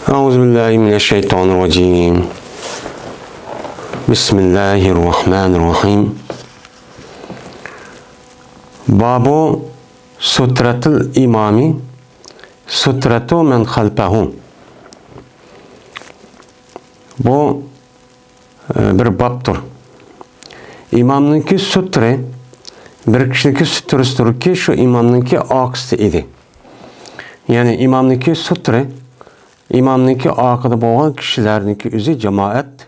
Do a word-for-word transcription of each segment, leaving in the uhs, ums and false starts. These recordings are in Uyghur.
أعوذ بالله من الشيطان الرجيم. بسم الله الرحمن الرحيم. باب سترة الإمام سترة من خلفه. بۇ ئە، بىر بابتۇر. ئىمامنىڭكى سۇترى بىر كىشىنىڭكى سۇترىسىدۇركى، شۇ ئىمامنىڭكى ئارقىسى ئىدى. يەنى ئىمامنىڭكى سۇترى، ئىمامنىڭكى ئارقىدا بولغان كىشىلەرنىڭكى ئۆزى جامائەت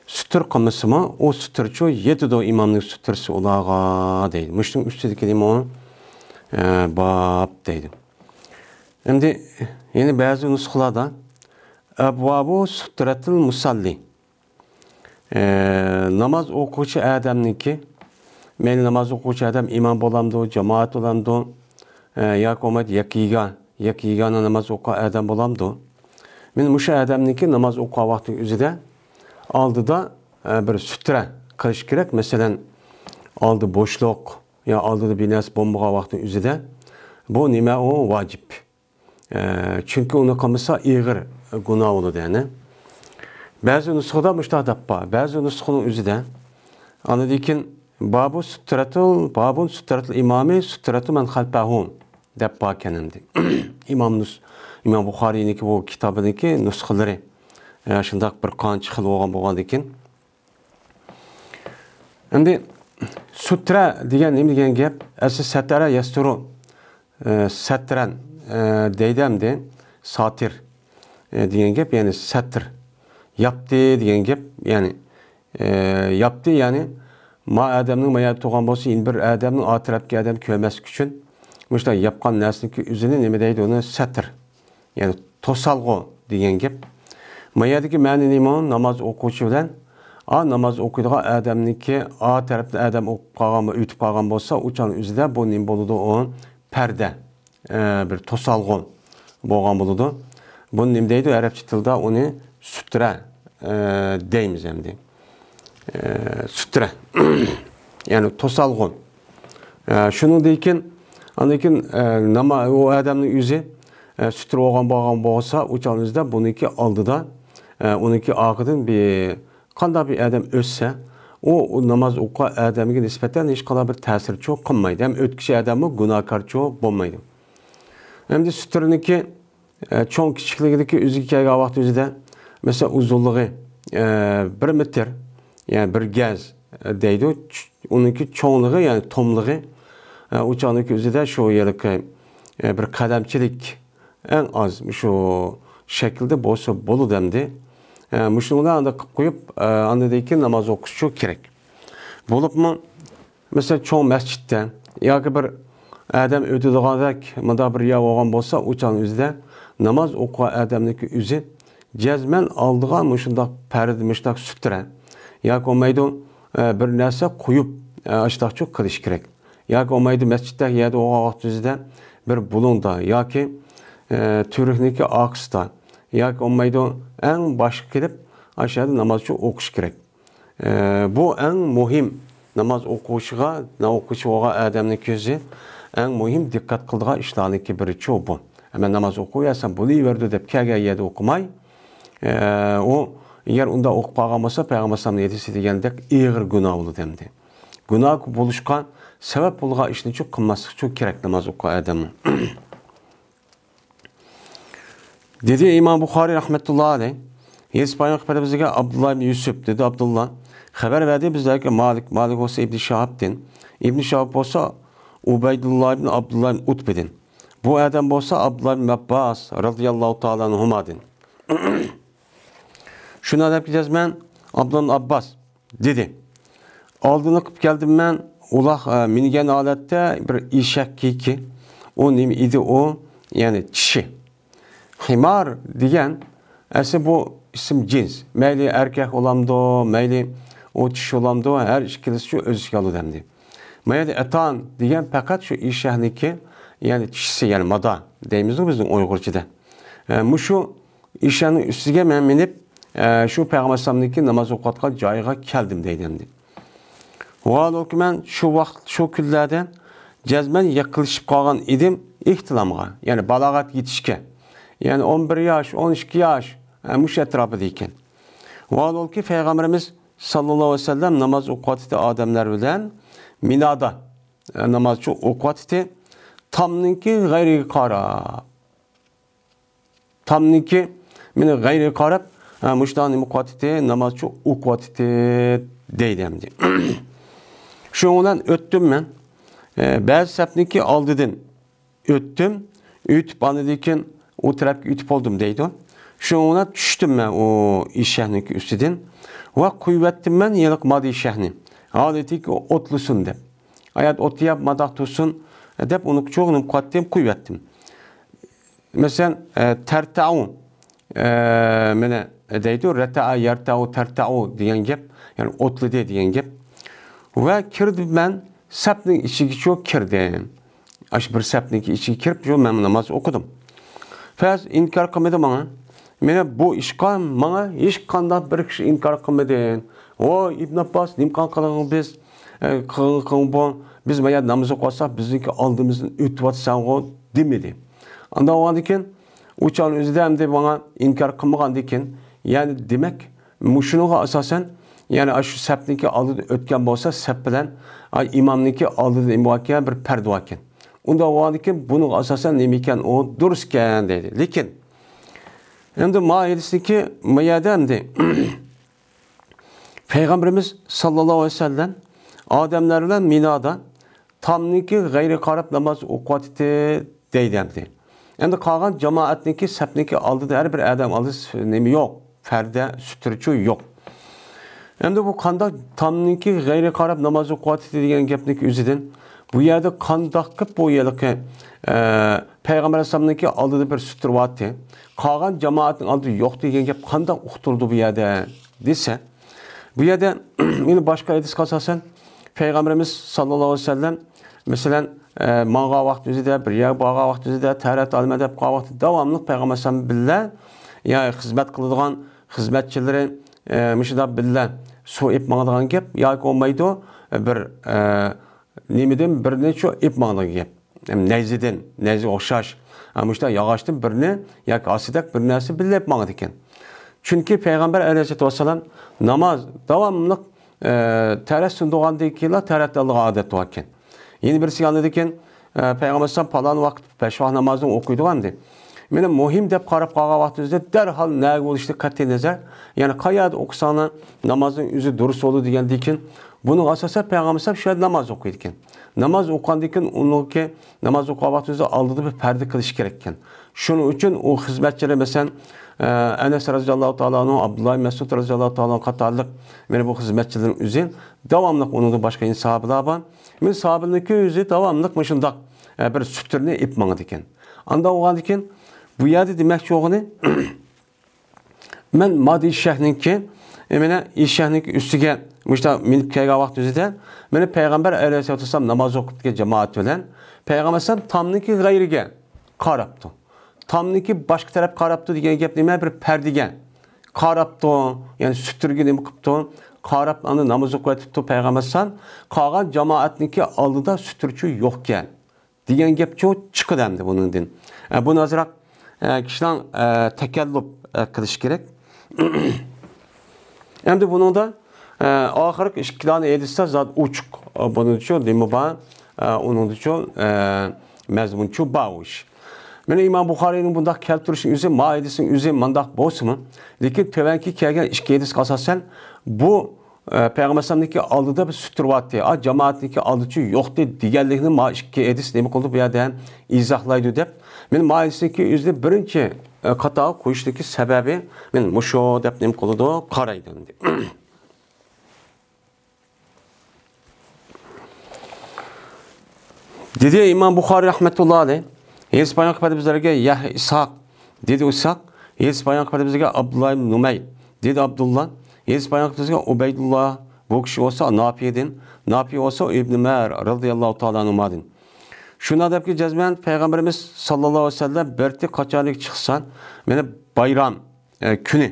سۇتر قىلمىسىمۇ، ئۇ سۇترىچۇ يېتىدۇ ئىمامنىڭ سۇترىسى ئۇلارغا دەيدۇ. مۇشۇنىڭ ئۈستىدىكى نېمە ئۇ؟ ئە، باب دەيدۇ. ئەمدى يەنە بەزى نۇسخىلاردا أبواب سترة المصلي. ئە، ناماز ئوقۇغۇچى ئادەمنىڭكى، مەيلى ناماز ئوقۇغۇچى ئادەم ئىمام بولامدۇ، جامائەت بولامدۇ، ئە، ياكى بولمايدۇ يەككە يېگان، يەككە يېگانە ناماز ئوقۇغان ئادەم بولامدۇ؟ مەن مۇشۇ ئادەمنىڭكى ناماز ئوقۇغان ۋاقتى ئۆزىدە ئالدىدا، ئە، بىر سۈترە قىلىش كېرەك. مەسىلەن، ئالدى بوشلۇق يا ئالدىدا بىر نەرسە بولمىغان ۋاقتى ئۆزىدە بۇ نېمە ئۇ؟ ۋاجىپ. ئە، چۈنكى ئۇنى قىلمىسا ئېغىر گۇناھ بولىدۇ، يەنى. بەزى نۇسخىدا مۇشۇنداق دەپ بار، بەزى نۇسخىنىڭ ئۆزىدە. ئاندىن كېيىن بابۇ سۇترەتۇل، بابۇن سۇترەتۇل ئىمامى سۇترەتۇ مەن خەلپەھۇ دەپ باركەن ئەمدى. ئىمام نۇس-، ئىمام بۇخارىينىڭكى بۇ كىتابىنىڭكى نۇسخىلىرى، ئە، شۇنداق بىر قانچە خىل بولغان بولغاندىكىن. ئەمدى سۇترە دېگەن نېمە دېگەن گەپ؟ ئەسلى سەتەرە يەستۇرۇ، ئە، سەترەن، ئە، دەيدۇ ئەمدى. ساتىر، ئە، دېگەن گەپ، يەنى سەتر. ياپتى دېگەن گەپ، يەنى، ئە، ياپتى، يەنى ما ئادەمنىڭ ما يەردە تۇرغان بولسا، يەنە بىر ئادەمنىڭ ئا تەرەپتىكى ئادەم كۆرمەسلىك ئۈچۈن مۇشۇنداق ياپقان نەرسىنىڭكى ئۆزىنى نېمە دەيدۇ؟ ئۇنى سەتر. يەنى توسالغۇ دېگەن گەپ. ما يەردىكى مەنە نېمە؟ ناماز ئوقۇغۇچى بىلەن، ئا، ناماز ئوقۇيدىغان ئادەمنىڭكى ئا تەرەپتىن ئادەم ئوقۇپ قالغان، ئۆتۈپ قالغان بولسا، ئۇ چاغنىڭ ئۆزىدە بۇ نېمە بولىدۇ؟ ئۇ پەردە، ئە، بىر توسالغۇ بولغان بولىدۇ. بۇنى نېمە دەيدۇ؟ ئەرەبچە تىلدا ئۇنى سۈترە، ئە، دەيمىز ئەمدى. ئە، سۈترە. يەنى توسالغۇ. ئە، شۇنىڭدىن كېيىن، ئاندىن كېيىن، ئە، ناما-، ئۇ ئادەمنىڭ ئۆزى، ئە، سۈترە بولغان، بولغان بولسا، ئۇ چاغنىڭ ئۆزىدە بۇنىڭكى ئالدىدا، ئە، ئۇنىڭكى ئارقىدىن بىر قانداق بىر ئادەم ئۆتسە، ئۇ، ئۇ ناماز ئوقۇغان ئادەمگە نىسبەتەن ھېچقانداق بىر تەسىرچۇ قىلمايدۇ. ھەم ئۆتكۈچى ئادەممۇ گۇناھكارچۇ بولمايدۇ. ئەمدى سۈترىنىڭكى ئە، چوڭ كىچىكلىكىدىكى ئۆزىگە كەلگەن ۋاقىت ئۆزىدە، مەسىلەن، ئۇزۇنلۇقى، ئە، بىر مېتىر، يەنى بىر گەز، ئە، دەيدۇ. چ-، ئۇنىڭكى چوڭلۇقى، يەنى توملۇقى، ئە، ئۇ چاغنىڭكى ئۆزىدە شۇ ھېلىقى، ئە، بىر قەدەمچىلىك ئەڭ ئاز شۇ شەكىلدە بولسا بولىدۇ ئەمدى. ئە، مۇشۇنى ئانداق قىلىپ قويۇپ، ئە، ئاندىن كېيىن ناماز ئوقۇشچۇ كېرەك. بولۇپمۇ، مەسىلەن، چوڭ مەسچىتتە ياكى بىر ئادەم ئۆتىدىغاندەك مۇنداق بىر يەر بولغان بولسا، ئۇ چاغنىڭ ئۆزىدە ناماز ئوقۇغان ئادەمنىڭكى ئۆزى جەزمەن ئالدىغا مۇشۇنداق پەردە، مۇشۇنداق سۈترە ياكى بولمايدۇ، ئە، بىر نەرسە قويۇپ، ئە، ئاشۇنداقچۇ قىلىش كېرەك. ياكى بولمايدۇ، مەسچىتتە يەردە بولغان ۋاقتىڭىزدا بىر بۇلۇڭدا ياكى، ئە، تۈۋرۈكنىڭكى ئارقىسىدا ياكى بولمايدۇ، ئەڭ باشقا كېلىپ، ئاشۇ يەردە نامازچۇ ئوقۇش كېرەك. ئە، بۇ ئەڭ مۇھىم ناماز ئوقۇغۇچىغا، ناماز ئوقۇغۇچى بولغان ئادەمنىڭ كۆزى ئەڭ مۇھىم دىققەت قىلىدىغان ئىشلارنىڭكى بىرىچۇ بۇ. مەن ناماز ئوقۇيۋەرسەم بولۇۋېرىدۇ دەپ كەلگەن يەردە ئوقۇماي، ئە، ئۇ ئەگەر ئۇنداق ئوقۇپ قالغان بولسا، پەيغەمبەر ئەلەيھىسسالامنىڭ ھەدىسى دېگەندەك ئېغىر گۇناھ بولىدۇ ئەمدى. گۇناھ بولۇشقا سەۋەب بولغان ئىشنىچۇ قىلماسلىقچۇ كېرەك ناماز ئوقۇغان ئادەمنىڭ. دېدى ئىمام بۇخارىي رەھمەتۇللا ئەلەيھ، ھېدىس بايان قىلىپ بىزگە ئابدۇللا ئىبن يۈسۈپ، دېدى ئابدۇللا، خەۋەر بەردى بىزلەرگە مالىك، مالىك بولسا ئىبن شىھابتىن، ئىبن شىھاب بولسا ئۇبەيدۇللا ئىبن ئابدۇللا ئىبن ئۇتبىدىن. بۇ ئادەم بولسا ئابدۇللا ئىبن ئابباس رەزىياللاھۇ تائالا ئەنھۇمادىن. شۇنى دەپ كېتىمەن، ئابدۇللا ئىبن ئابباس دېدى. ئالدىنى قىلىپ كەلدىم مەن، ئۇلاغ، ئە، مىنگەن ھالەتتە بىر ئېشەك كېيىكى. ئۇ نېمە ئىدى ئۇ؟ يەنى چىشى. خىمار دېگەن ئەسلى بۇ ئىسىم جىنس. مەيلى ئەركەك بولامدۇ، مەيلى ئۇ چىشى بولامدۇ، ھەر ئىككىلىسىچۇ ئۆز ئىچىگە ئالىدۇ ئەمدى. مەيلى ئەتان دېگەن پەقەت شۇ ئېشەكنىڭكى، يەنى چىشىسى، يەنى مادا دەيمىزغۇ بىزنىڭ ئۇيغۇرچىدا. ئە، مۇشۇ ئېشەكنىڭ ئۈستىگە مەن مىنىپ، ئە، شۇ پەيغەمبەر ئەلەيھىسسالامنىڭكى ناماز ئوقۇۋاتقان جايىغا كەلدىم دەيدۇ ئەمدى. ۋاھالەنكى مەن شۇ ۋاقىت، شۇ كۈنلەردە جەزمەن يېقىنلىشىپ قالغان ئىدىم ئېھتىلامغا، يەنى بالاغەت يېتىشكە. يەنى ئون بىر ياش، ئون ئىككى ياش، ئە، مۇشۇ ئەتراپىدا ئىكەن. ۋاھالبۇلكى پەيغەمبىرىمىز ساللاللاھۇ ئەلەيھى ۋەسەللەم ناماز ئوقۇۋاتىتتى ئادەملەر بىلەن مىنادا، ئە، نامازچۇ ئوقۇۋاتىتتى. تامنىڭكى غەيرىگە قاراپ. تامنىڭكى مېنى غەيرىگە قاراپ، ئە، مۇشۇنداق نېمە ئوقۇۋاتىتتى، نامازچۇ ئوقۇۋاتىتتى دەيدۇ ئەمدى. شۇنىڭ بىلەن ئۆتتۈم مەن. ئە، بەزى سەپنىڭكى ئالدىدىن ئۆتتۈم. ئۆتۈپ ئاندىن كېيىن ئۇ تەرەپكە ئۆتۈپ بولدۇم دەيدۇ. شۇنىڭ بىلەن چۈشتۈم مەن ئۇ ئېشەكنىڭكى ئۈستىدىن. ۋە قويۇۋەتتىم مەن ھېلىقى مادى ئېشەكنى. ھالىتىكى ئوتلىسۇن دەپ. ھايات ئوتلاپ مانداق تۇرسۇن دەپ ئۇنى چوغۇنۇپ قاتتىم، قويۇۋەتتىم. مەسىلەن، ئە، تەرتەئۇ، ئە، مانا دەيدۇ، رەتەئە، يەرتەئۇ، تەرتەئۇ دېگەن گەپ، يەنى ئوتلىدى دېگەن گەپ. ۋە كىردىم مەن سەپنىڭ ئىچىگىچۇ كىردىم. ئاشۇ بىر سەپنىڭكى ئىچىگە كىرىپ، شۇ مەن ناماز ئوقۇدۇم. فەز ئىنكار قىلمىدى ماڭا. مانا بۇ ئىشقا ماڭا ھېچقانداق بىر كىشى ئىنكار قىلمىدى. ۋوي، ئىبن ئابباس، نېمە قىلغان قىلىڭ بىز، ئە، قىلغان قىلىڭ بۇ، بىز ما يەردە ناماز ئوقۇۋاتساق، بىزنىڭكى ئالدىمىزدىن ئۆتۈۋاتىسەنغۇ دېمىدى. ئانداق بولغاندىن كېيىن، ئۇ چاغنىڭ ئۆزىدە ئەمدى ماڭا ئىنكار قىلمىغاندىكىن، يەنى دېمەك، مۇشۇنىڭغا ئاساسەن، يەنى ئاشۇ سەپنىڭكى ئالدىدا ئۆتكەن بولسا، سەپ بىلەن، ئاي، ئىمامنىڭكى ئالدىدا نېمە باركەن؟ بىر پەردە باركەن. ئۇنداق بولغاندىكىن، بۇنىڭغا ئاساسەن نېمە ئىكەن؟ ئۇ دۇرۇس ئىكەن دەيدۇ. لېكىن، ئەمدى ما ھەدىستىكى ما يەردە ئەمدى پەيغەمبىرىمىز ساللاللاھۇ ئەلەيھى ۋەسەللەم ئادەملەر بىلەن مىنادا تامنىڭكى غەيرىگە قاراپ ناماز ئوقۇۋاتىتتى دەيدۇ ئەمدى. ئەمدى قالغان جامائەتنىڭكى، سەپنىڭكى ئالدىدا ھەر بىر ئادەم ئالدىدا نېمە يوق؟ پەردە، سۈترىچۇ يوق. ئەمدى بۇ قانداق تامنىڭكى غەيرىگە قاراپ ناماز ئوقۇۋاتىتتى دېگەن گەپنىڭكى ئۆزىدىن، بۇ يەردە قانداق قىلىپ بۇ ھېلىقى، ئە، پەيغەمبەر ئەلەيھىسسالامنىڭكى ئالدىدا بىر سۈترە بارتى، قالغان جامائەتنىڭ ئالدىدا يوق دېگەن گەپ قانداق ئۇقتۇرۇلدى بۇ يەردە دېسە، بۇ يەردە يەنە باشقا ھەدىسكە ئاساسەن، پەيغەمبىرىمىز ساللاللاھۇ ئەلەيھى ۋەسەللەم، مەسىلەن، ئە، ماڭغان ۋاقتى ئۆزىدە، بىر يەرگە بارغان ۋاقتى ئۆزىدە، تەرەت ئالىمەن دەپ قالغان ۋاقتى داۋاملىق پەيغەمبەر ئەلەيھىسسالام بىللە، يا خىزمەت قىلىدىغان خىزمەتچىلىرى، ئە، مۇشۇنداق بىللە سۇ ئېلىپ ماڭىدىغان گەپ ياكى بولمايدۇ، بىر، ئە، نېمىدىن بىرنى شۇ ئېلىپ ماڭىدىغان گەپ. نەيزىدىن، نەيزىگە ئوخشاش. ھە، مۇشۇنداق ياغاچتىن بىرنى ياكى ھاسىدەك بىر نەرسە بىللە ئېلىپ ماڭىدىكەن. چۈنكى پەيغەمبەر ئەلەيھىسسالاتۇ ۋەسسالام ناماز داۋاملىق، ئە، تەرەت سۇندۇرغاندىن كېيىنلا تەرەت ئالىدىغان ئادەت باركەن. يەنە بىرسى يەنىدىكەن، ئە، پەيغەمبەر ئەلەيھىسسالام پالان ۋاقىت بەش ۋاق نامازنى ئوقۇيدىغان دېدى. مېنىڭ مۇھىم دەپ قاراپ قالغان ۋاقتىمىزدا دەرھال نەگە بولۇشىدىن قەتئىي نەزەر، يەنى قايەردە ئوقۇساڭلار نامازنىڭ ئۆزى دۇرۇس بولىدۇ دېگەندىن كېيىن، بۇنىڭغا ئاساسەن پەيغەمبەر ئەلەيھىسسالام شۇ يەردە ناماز ئوقۇيدىكەن. ناماز ئوقۇغاندىن كېيىن ئۇنىڭكى ناماز ئوقۇغان ۋاقتىمىزدا ئالدىدا بىر پەردە قىلىش كېرەككەن. شۇنىڭ ئۈچۈن ئۇ خىزمەتچىلىرى، مەسىلەن، ئە، ئەنەس رەزىياللاھۇ تائالا ئەنھۇ، ئابدۇللا ئىبن مەسئۇد رەزىياللاھۇ تائالا ئەنھۇ قاتارلىق، مانا بۇ خىزمەتچىلىرىنىڭ ئۆزى داۋاملىق ئۇنىڭدىن باشقا يەنە ساھابىلار بار. مانا ساھابىلىرىنىڭكى ئۆزى داۋاملىق مۇشۇنداق، ئە، بىر سۈتۈرنى ئېلىپ ماڭىدىكەن. ئانداق بولغاندىكىن، بۇ يەردە دېمەكچى بولغىنى، مەن ماددىي ئېشەكنىڭكى، ئە، مانا ئېشەكنىڭكى ئۈستىگە مۇشۇنداق مىنىپ كەلگەن ۋاقتى ئۆزىدە، مانا پەيغەمبەر ئەلەيھىسسالاتۇ ۋەسسالام ناماز ئوقۇپ كەتكەن جامائەت بىلەن پەيغەمبەر ئەلەيھىسسالام تامنىڭكى غەيرىگە قاراپتۇ. تامنىڭكى باشقا تەرەپ قاراپتۇ دېگەن گەپ نېمە؟ بىر پەردىگە قاراپتۇ، يەنى سۈتۈرگە نېمە قىپتۇ؟ قاراپ، ئاندىن ناماز ئوقۇۋېتىپتۇ پەيغەمبەر ئەلەيھىسسالام. قالغان جامائەتنىڭكى ئالدىدا سۈتۈرچۇ يوقكەن دېگەن گەپچۇ چىقىدۇ ئەمدى بۇنىڭدىن. ئە، بۇنى ئازراق، ئە، كىشىنىڭ، ئە، تەكەللۇپ، ئە، قىلىشى كېرەك. ئەمدى بۇنىڭدا، ئە، ئاخىرقى ئىككى دانە ھەدىستە زادى ئوچۇق، ئە، بۇنىڭدىچۇ نېمە بار، ئە، ئۇنىڭدىچۇ، ئە، مەزمۇنچۇ بار ئۇ ئىش. مانا ئىمام بۇخارىينىڭ بۇنداق كەلتۈرۈشىنىڭ ئۆزى، ما ھەدىسنىڭ ئۆزى مۇنداق بولسىمۇ، لېكىن تۆۋەنكى كەلگەن ئىككى ھەدىسكە ئاساسەن بۇ، ئە، پەيغەمبەر ئەلەيھىسسالامنىڭكى ئالدىدا بىر سۈتتۈرۈۋاتتى، ئا، جامائەتنىڭكى ئالدىچۇ يوقتى دېگەنلىكنى ما ئىككى ھەدىس نېمە قىلدى بۇ يەردە ئىزاھلايدۇ دەپ، مانا ما ھەدىسنىڭكى ئۆزىنى بىرىنچى، ئە، قاتارغا قويۇشتىكى سەۋەبى مانا مۇشۇ دەپ نېمە قىلىدۇ، قارايدۇ ئەمدى. دېدى ئىمام بۇخارىي رەھمەتۇللا ئەلەيھ، ھەدىس بايان قىلىپ بەردى بىزلەرگە يەھ-، ئىسھاق. دېدى ئىسھاق، ھەدىس بايان قىلىپ بەردى بىزگە ئابدۇللا ئىبن نۇمەير. دېدى ئابدۇللا، ھەدىس بايان قىلىپ بىزگە ئۇبەيدۇللا، بۇ كىشى بولسا ناپىدىن، ناپى بولسا ئىبن ئۇمەر رەزىياللاھۇ تائالا ئەنھۇمادىن. شۇنداق دەپكى جەزمەن پەيغەمبىرىمىز ساللاللاھۇ ئەلەيھى ۋەسەللەم بىر قاچانلىك چىقسا، مانا بايرام، ئە، كۈنى،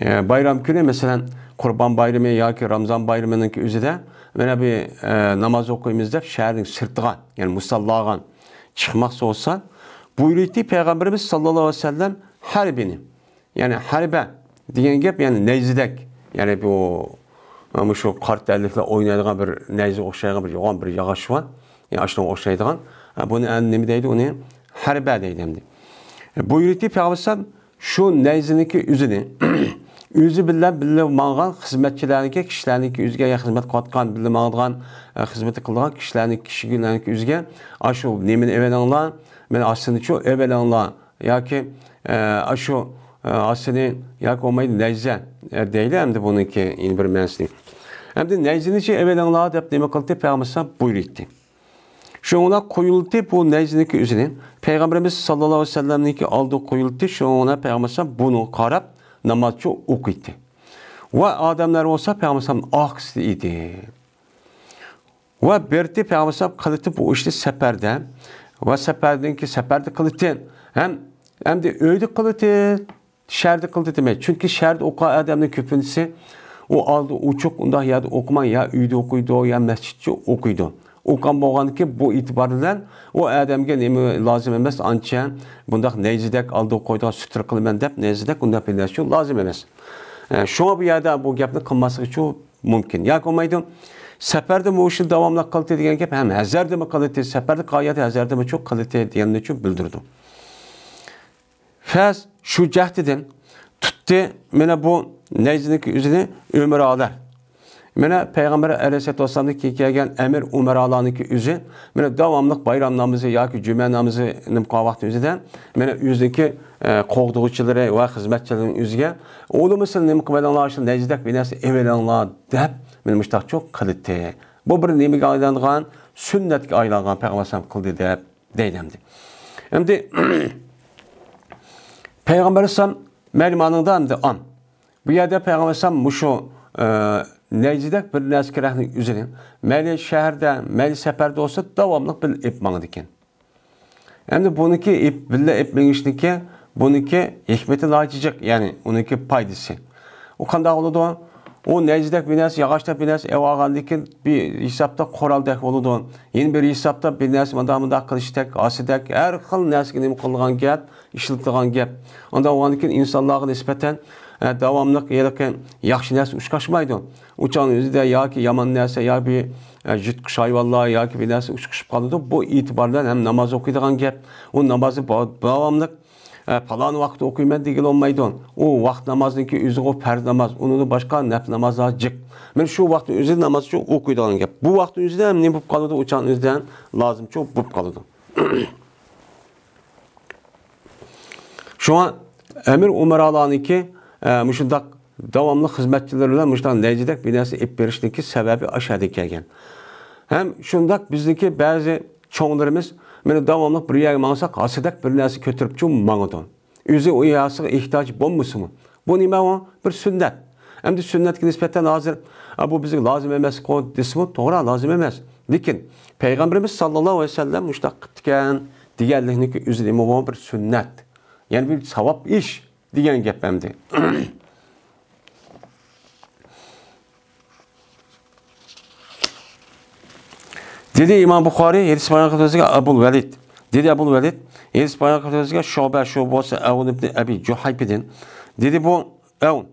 ئە، بايرام كۈنى، مەسىلەن، قۇربان بايرىمى ياكى رامزان بايرىمىنىڭكى ئۆزىدە مانا بۇ، ئە، ناماز ئوقۇيمىز دەپ شەھەرنىڭ سىرتىغا، يەنى مۇساللاغا چىقماقچى بولسا، بۇيرۇيتتى پەيغەمبىرىمىز ساللاللاھۇ ئەلەيھى ۋەسەللەم، ھەربىنى، يەنى ھەربە دېگەن گەپ، يەنى نەيزىدەك، يەنى بۇ، مۇشۇ قارا تەنلىكلەر ئوينايدىغان بىر نەيزىگە ئوخشايدىغان بىر يوغان بىر ياغاچ بار. يەنى ئاشۇنىڭغا ئوخشايدىغان. ھە، بۇنى ئەمدى نېمە دەيدۇ؟ ئۇنى ھەربە دەيدۇ ئەمدى. بۇيرۇيتتى پەيغەمبەر شۇ نەيزىنىڭكى ئۆزىنى، ئۆزى بىلەن بىللە ماڭغان خىزمەتچىلەرنىڭكى، كىشىلەرنىڭكى ئۆزىگە، يا خىزمەت قىلىۋاتقان، بىللە ماڭىدىغان، ئە، خىزمەت قىلىدىغان كىشىلەرنىڭ، كىشىلەرنىڭكى ئۆزىگە، ئاشۇ نېمىنى ئېلىۋېلىڭلار، مېنىڭ ئاستىنىچۇ ئېلىۋېلىڭلار ياكى، ئە، ئاشۇ، ئە، ئاستىنى ياكى بولمايدۇ نەيزە، ئە، دەيلى ئەمدى بۇنىڭكى يەنە بىر مەنىسىنى. ئەمدى نەيزىنىچۇ ئېلىۋېلىڭلار دەپ نېمە قىلدى؟ پەيغەمبەر بۇيرۇيتتى. شۇنىڭغا قويۇلدى بۇ نەيزىنىڭكى ئۆزىنى. پەيغەمبىرىمىز ساللاللاھۇ ئەلەيھى ۋەسەللەمنىڭكى ئالدىغا قويۇلدى. شۇنىڭغا پەيغەمبەر بۇنىڭغا قاراپ نامازچۇ ئوقۇيتتى. ۋە ئادەملەر بولسا پەيغەمبەر ئارقىسىدا ئىدى. ۋە بىرتى پەيغەمبەر قىلىتتى بۇ ئىشنى سەپەردە. ۋە سەپەردىنكى سەپەردە قىلىتتى. ھەم، ئەمدى ئۆيدە قىلىتتى. شەھەردە قىلدى دېمەي. چۈنكى شەھەردە ئوقۇغان ئادەمنىڭ كۆپىنچىسى ئۇ ئالدى ئوچۇق، ئۇنداق يەردە ئوقۇماي، يا ئۆيدە ئوقۇيدۇ، يا مەسچىتچە ئوقۇيدۇ. ئوقۇغان بولغاندىكىن بۇ ئېتىبار بىلەن ئۇ ئادەمگە نېمە لازىم ئەمەس، ئانچە بۇنداق نەيزىدەك ئالدىغا قويىدىغان سۇترا قىلىمەن دەپ نەيزىدەك ئۇنداق بىر نەرسە لازىم ئەمەس. ئە، شۇڭا بۇ يەردە بۇ گەپنى قىلماسلىقى مۇمكىن. ياكى بولمايدۇ. سەپەردە مۇشۇنى داۋاملىق قىلدى دېگەن گەپ ھەم ھەزەردىمۇ قىلدى، سەپەردە قايەتتە ھەزەردىمۇ قىلدى دېگەننى بىلدۈرىدۇ. فەس شۇ جەھەتتىن تۇتتى، مانا بۇ نەيزىنىڭكى ئۆزىنى ئۆمەرالار. مانا پەيغەمبەر ئەلەيھىسسالاتۇ ۋەسسالامدىن كېيىن كەلگەن ئەمىر ئۇمەرالارنىڭكى ئۆزى، مانا داۋاملىق بايرام نامىزى ياكى جۈمە نامىزى نېمە قىلغان ۋاقتى ئۆزىدە، مانا ئۆزىنىڭكى، ئە، قوغدىغۇچىلىرى ۋە خىزمەتچىلىرىنىڭ ئۆزىگە، ئۇلىمۇ سىلەر نېمە قىلىۋېلىڭلار، شۇ نەيزىدەك بىر نەرسە ئېلىۋېلىڭلار دەپ، مانا مۇشۇنداقچۇ قىلدى. بۇ بىر نېمىگە ئايلانغان؟ سۈننەتكە ئايلانغان پەيغەمبەر ئەلەيھىسسالام قىلدى دەپ دەيدۇ ئەمدى. ئەمدى پەيغەمبەر ئەلەيھىسسالام مەيلى مانىڭدا ئەمدى ئام. بۇ يەردە پەيغەمبەر ئەلەيھىسسالام مۇشۇ، ئە، نەيزىدەك بىر نەرسە كېرەكنىڭ ئۆزىنى مەيلى شەھەردە، مەيلى سەپەردە بولسا داۋاملىق بىللە ئېلىپ ماڭىدىكەن. ئەمدى بۇنىڭكى ئېپ-، بىللە ئېلىپ مېڭىشنىكى بۇنىڭكى ھېكمىتى ناھايىتى جىق، يەنى ئۇنىڭكى پايدىسى. ئۇ قانداق بولىدۇ؟ ئۇ نەيزىدەك بىر نەرسە، ياغاچتەك بىر نەرسە ئېلىۋالغاندىن كېيىن بىر ھېسابتا قورالدەك بولىدۇ. يەنە بىر ھېسابتا بىر نەرسە مۇنداق، مۇنداق قىلىشتەك، ھاسىدەك، ھەر خىل نەرسىگە نېمە قىلىدىغان گەپ، ئىشلىتىدىغان گەپ. ئانداق بولغاندىن كېيىن ئىنسانلارغا نىسبەتەن، ئە، داۋاملىق ھېلىقى ياخشى نەرسە ئۇچراشمايدۇ. ئۇ چاغنىڭ ئۆزىدە ياكى يامان نەرسە، يا بىر، ئە، يىرتقۇچ ھايۋانلار ياكى بىر نەرسە ئۇچرىشىپ قالىدۇ. بۇ ئېتىبار بىلەن ھەم ناماز ئوقۇيدىغان گەپ. ئۇ نامازنى با-، داۋاملىق، ئە، پالان ۋاقىتتا ئوقۇيمەن دېگىلى بولمايدۇ. ئۇ ۋاقىت نامازنىڭكى ئۆزىغۇ پەرز ناماز، ئۇنىڭدىن باشقا نەپلى نامازلار جىق. مانا شۇ ۋاقىتنىڭ ئۆزىدە ناماز ئوقۇيدىغان گەپ. بۇ ۋاقىتنىڭ ئۆزىدە ھەم نېمە بولۇپ قالىدۇ؟ ئۇ چاغنىڭ ئۆزىدە ھەم لازىمچۇ بولۇپ قالىدۇ. شۇڭا ئەمىر ئۇمەرالارنىڭكى، ئە، مۇشۇنداق داۋاملىق خىزمەتچىلىرى بىلەن مۇشۇنداق نەيزىدەك بىر نەرسە ئېلىپ بېرىشنىڭكى سەۋەبى ئاشۇ يەردىن كەلگەن. ھەم شۇنداق بىزنىڭكى بەزى چوڭلىرىمىز، مانا داۋاملىق بىر يەرگە ماڭساق، ھاسىدەك بىر نەرسە كۆتۈرۈپچۇ ماڭىدۇ. ئۆزى ئۇ ھاسىغا ئېھتىياجى بولمىسىمۇ. بۇ نېمە ئۇ؟ بىر سۈننەت. ئەمدى سۈننەتكە نىسبەتەن ھازىر، «ئا، بۇ بىزگە لازىم ئەمەسقۇ» دېسىمۇ، توغرا، لازىم ئەمەس. لېكىن پەيغەمبىرىمىز ساللاللاھۇ ئەلەيھى ۋەسەللەم مۇشۇنداق قىپتىكەن دېگەنلىكنىڭكى ئۆزى نېمە بۇ؟ بىر سۈننەت. يەنى بىر ساۋاب ئىش دېگەن گەپ ئەمدى. دېدى ئىمام بۇخارىي، ھەدىس بايان قىلىۋاتىدىغان ئەبۇل ۋەلىد. دېدى ئەبۇل ۋەلىد، ھەدىس بايان قىلىۋاتىدىغان شۇبە، شۇ بولسا ئەۋن ئىبنى ئەبى جۇھەيپىدىن. دېدى بۇ ئەۋن.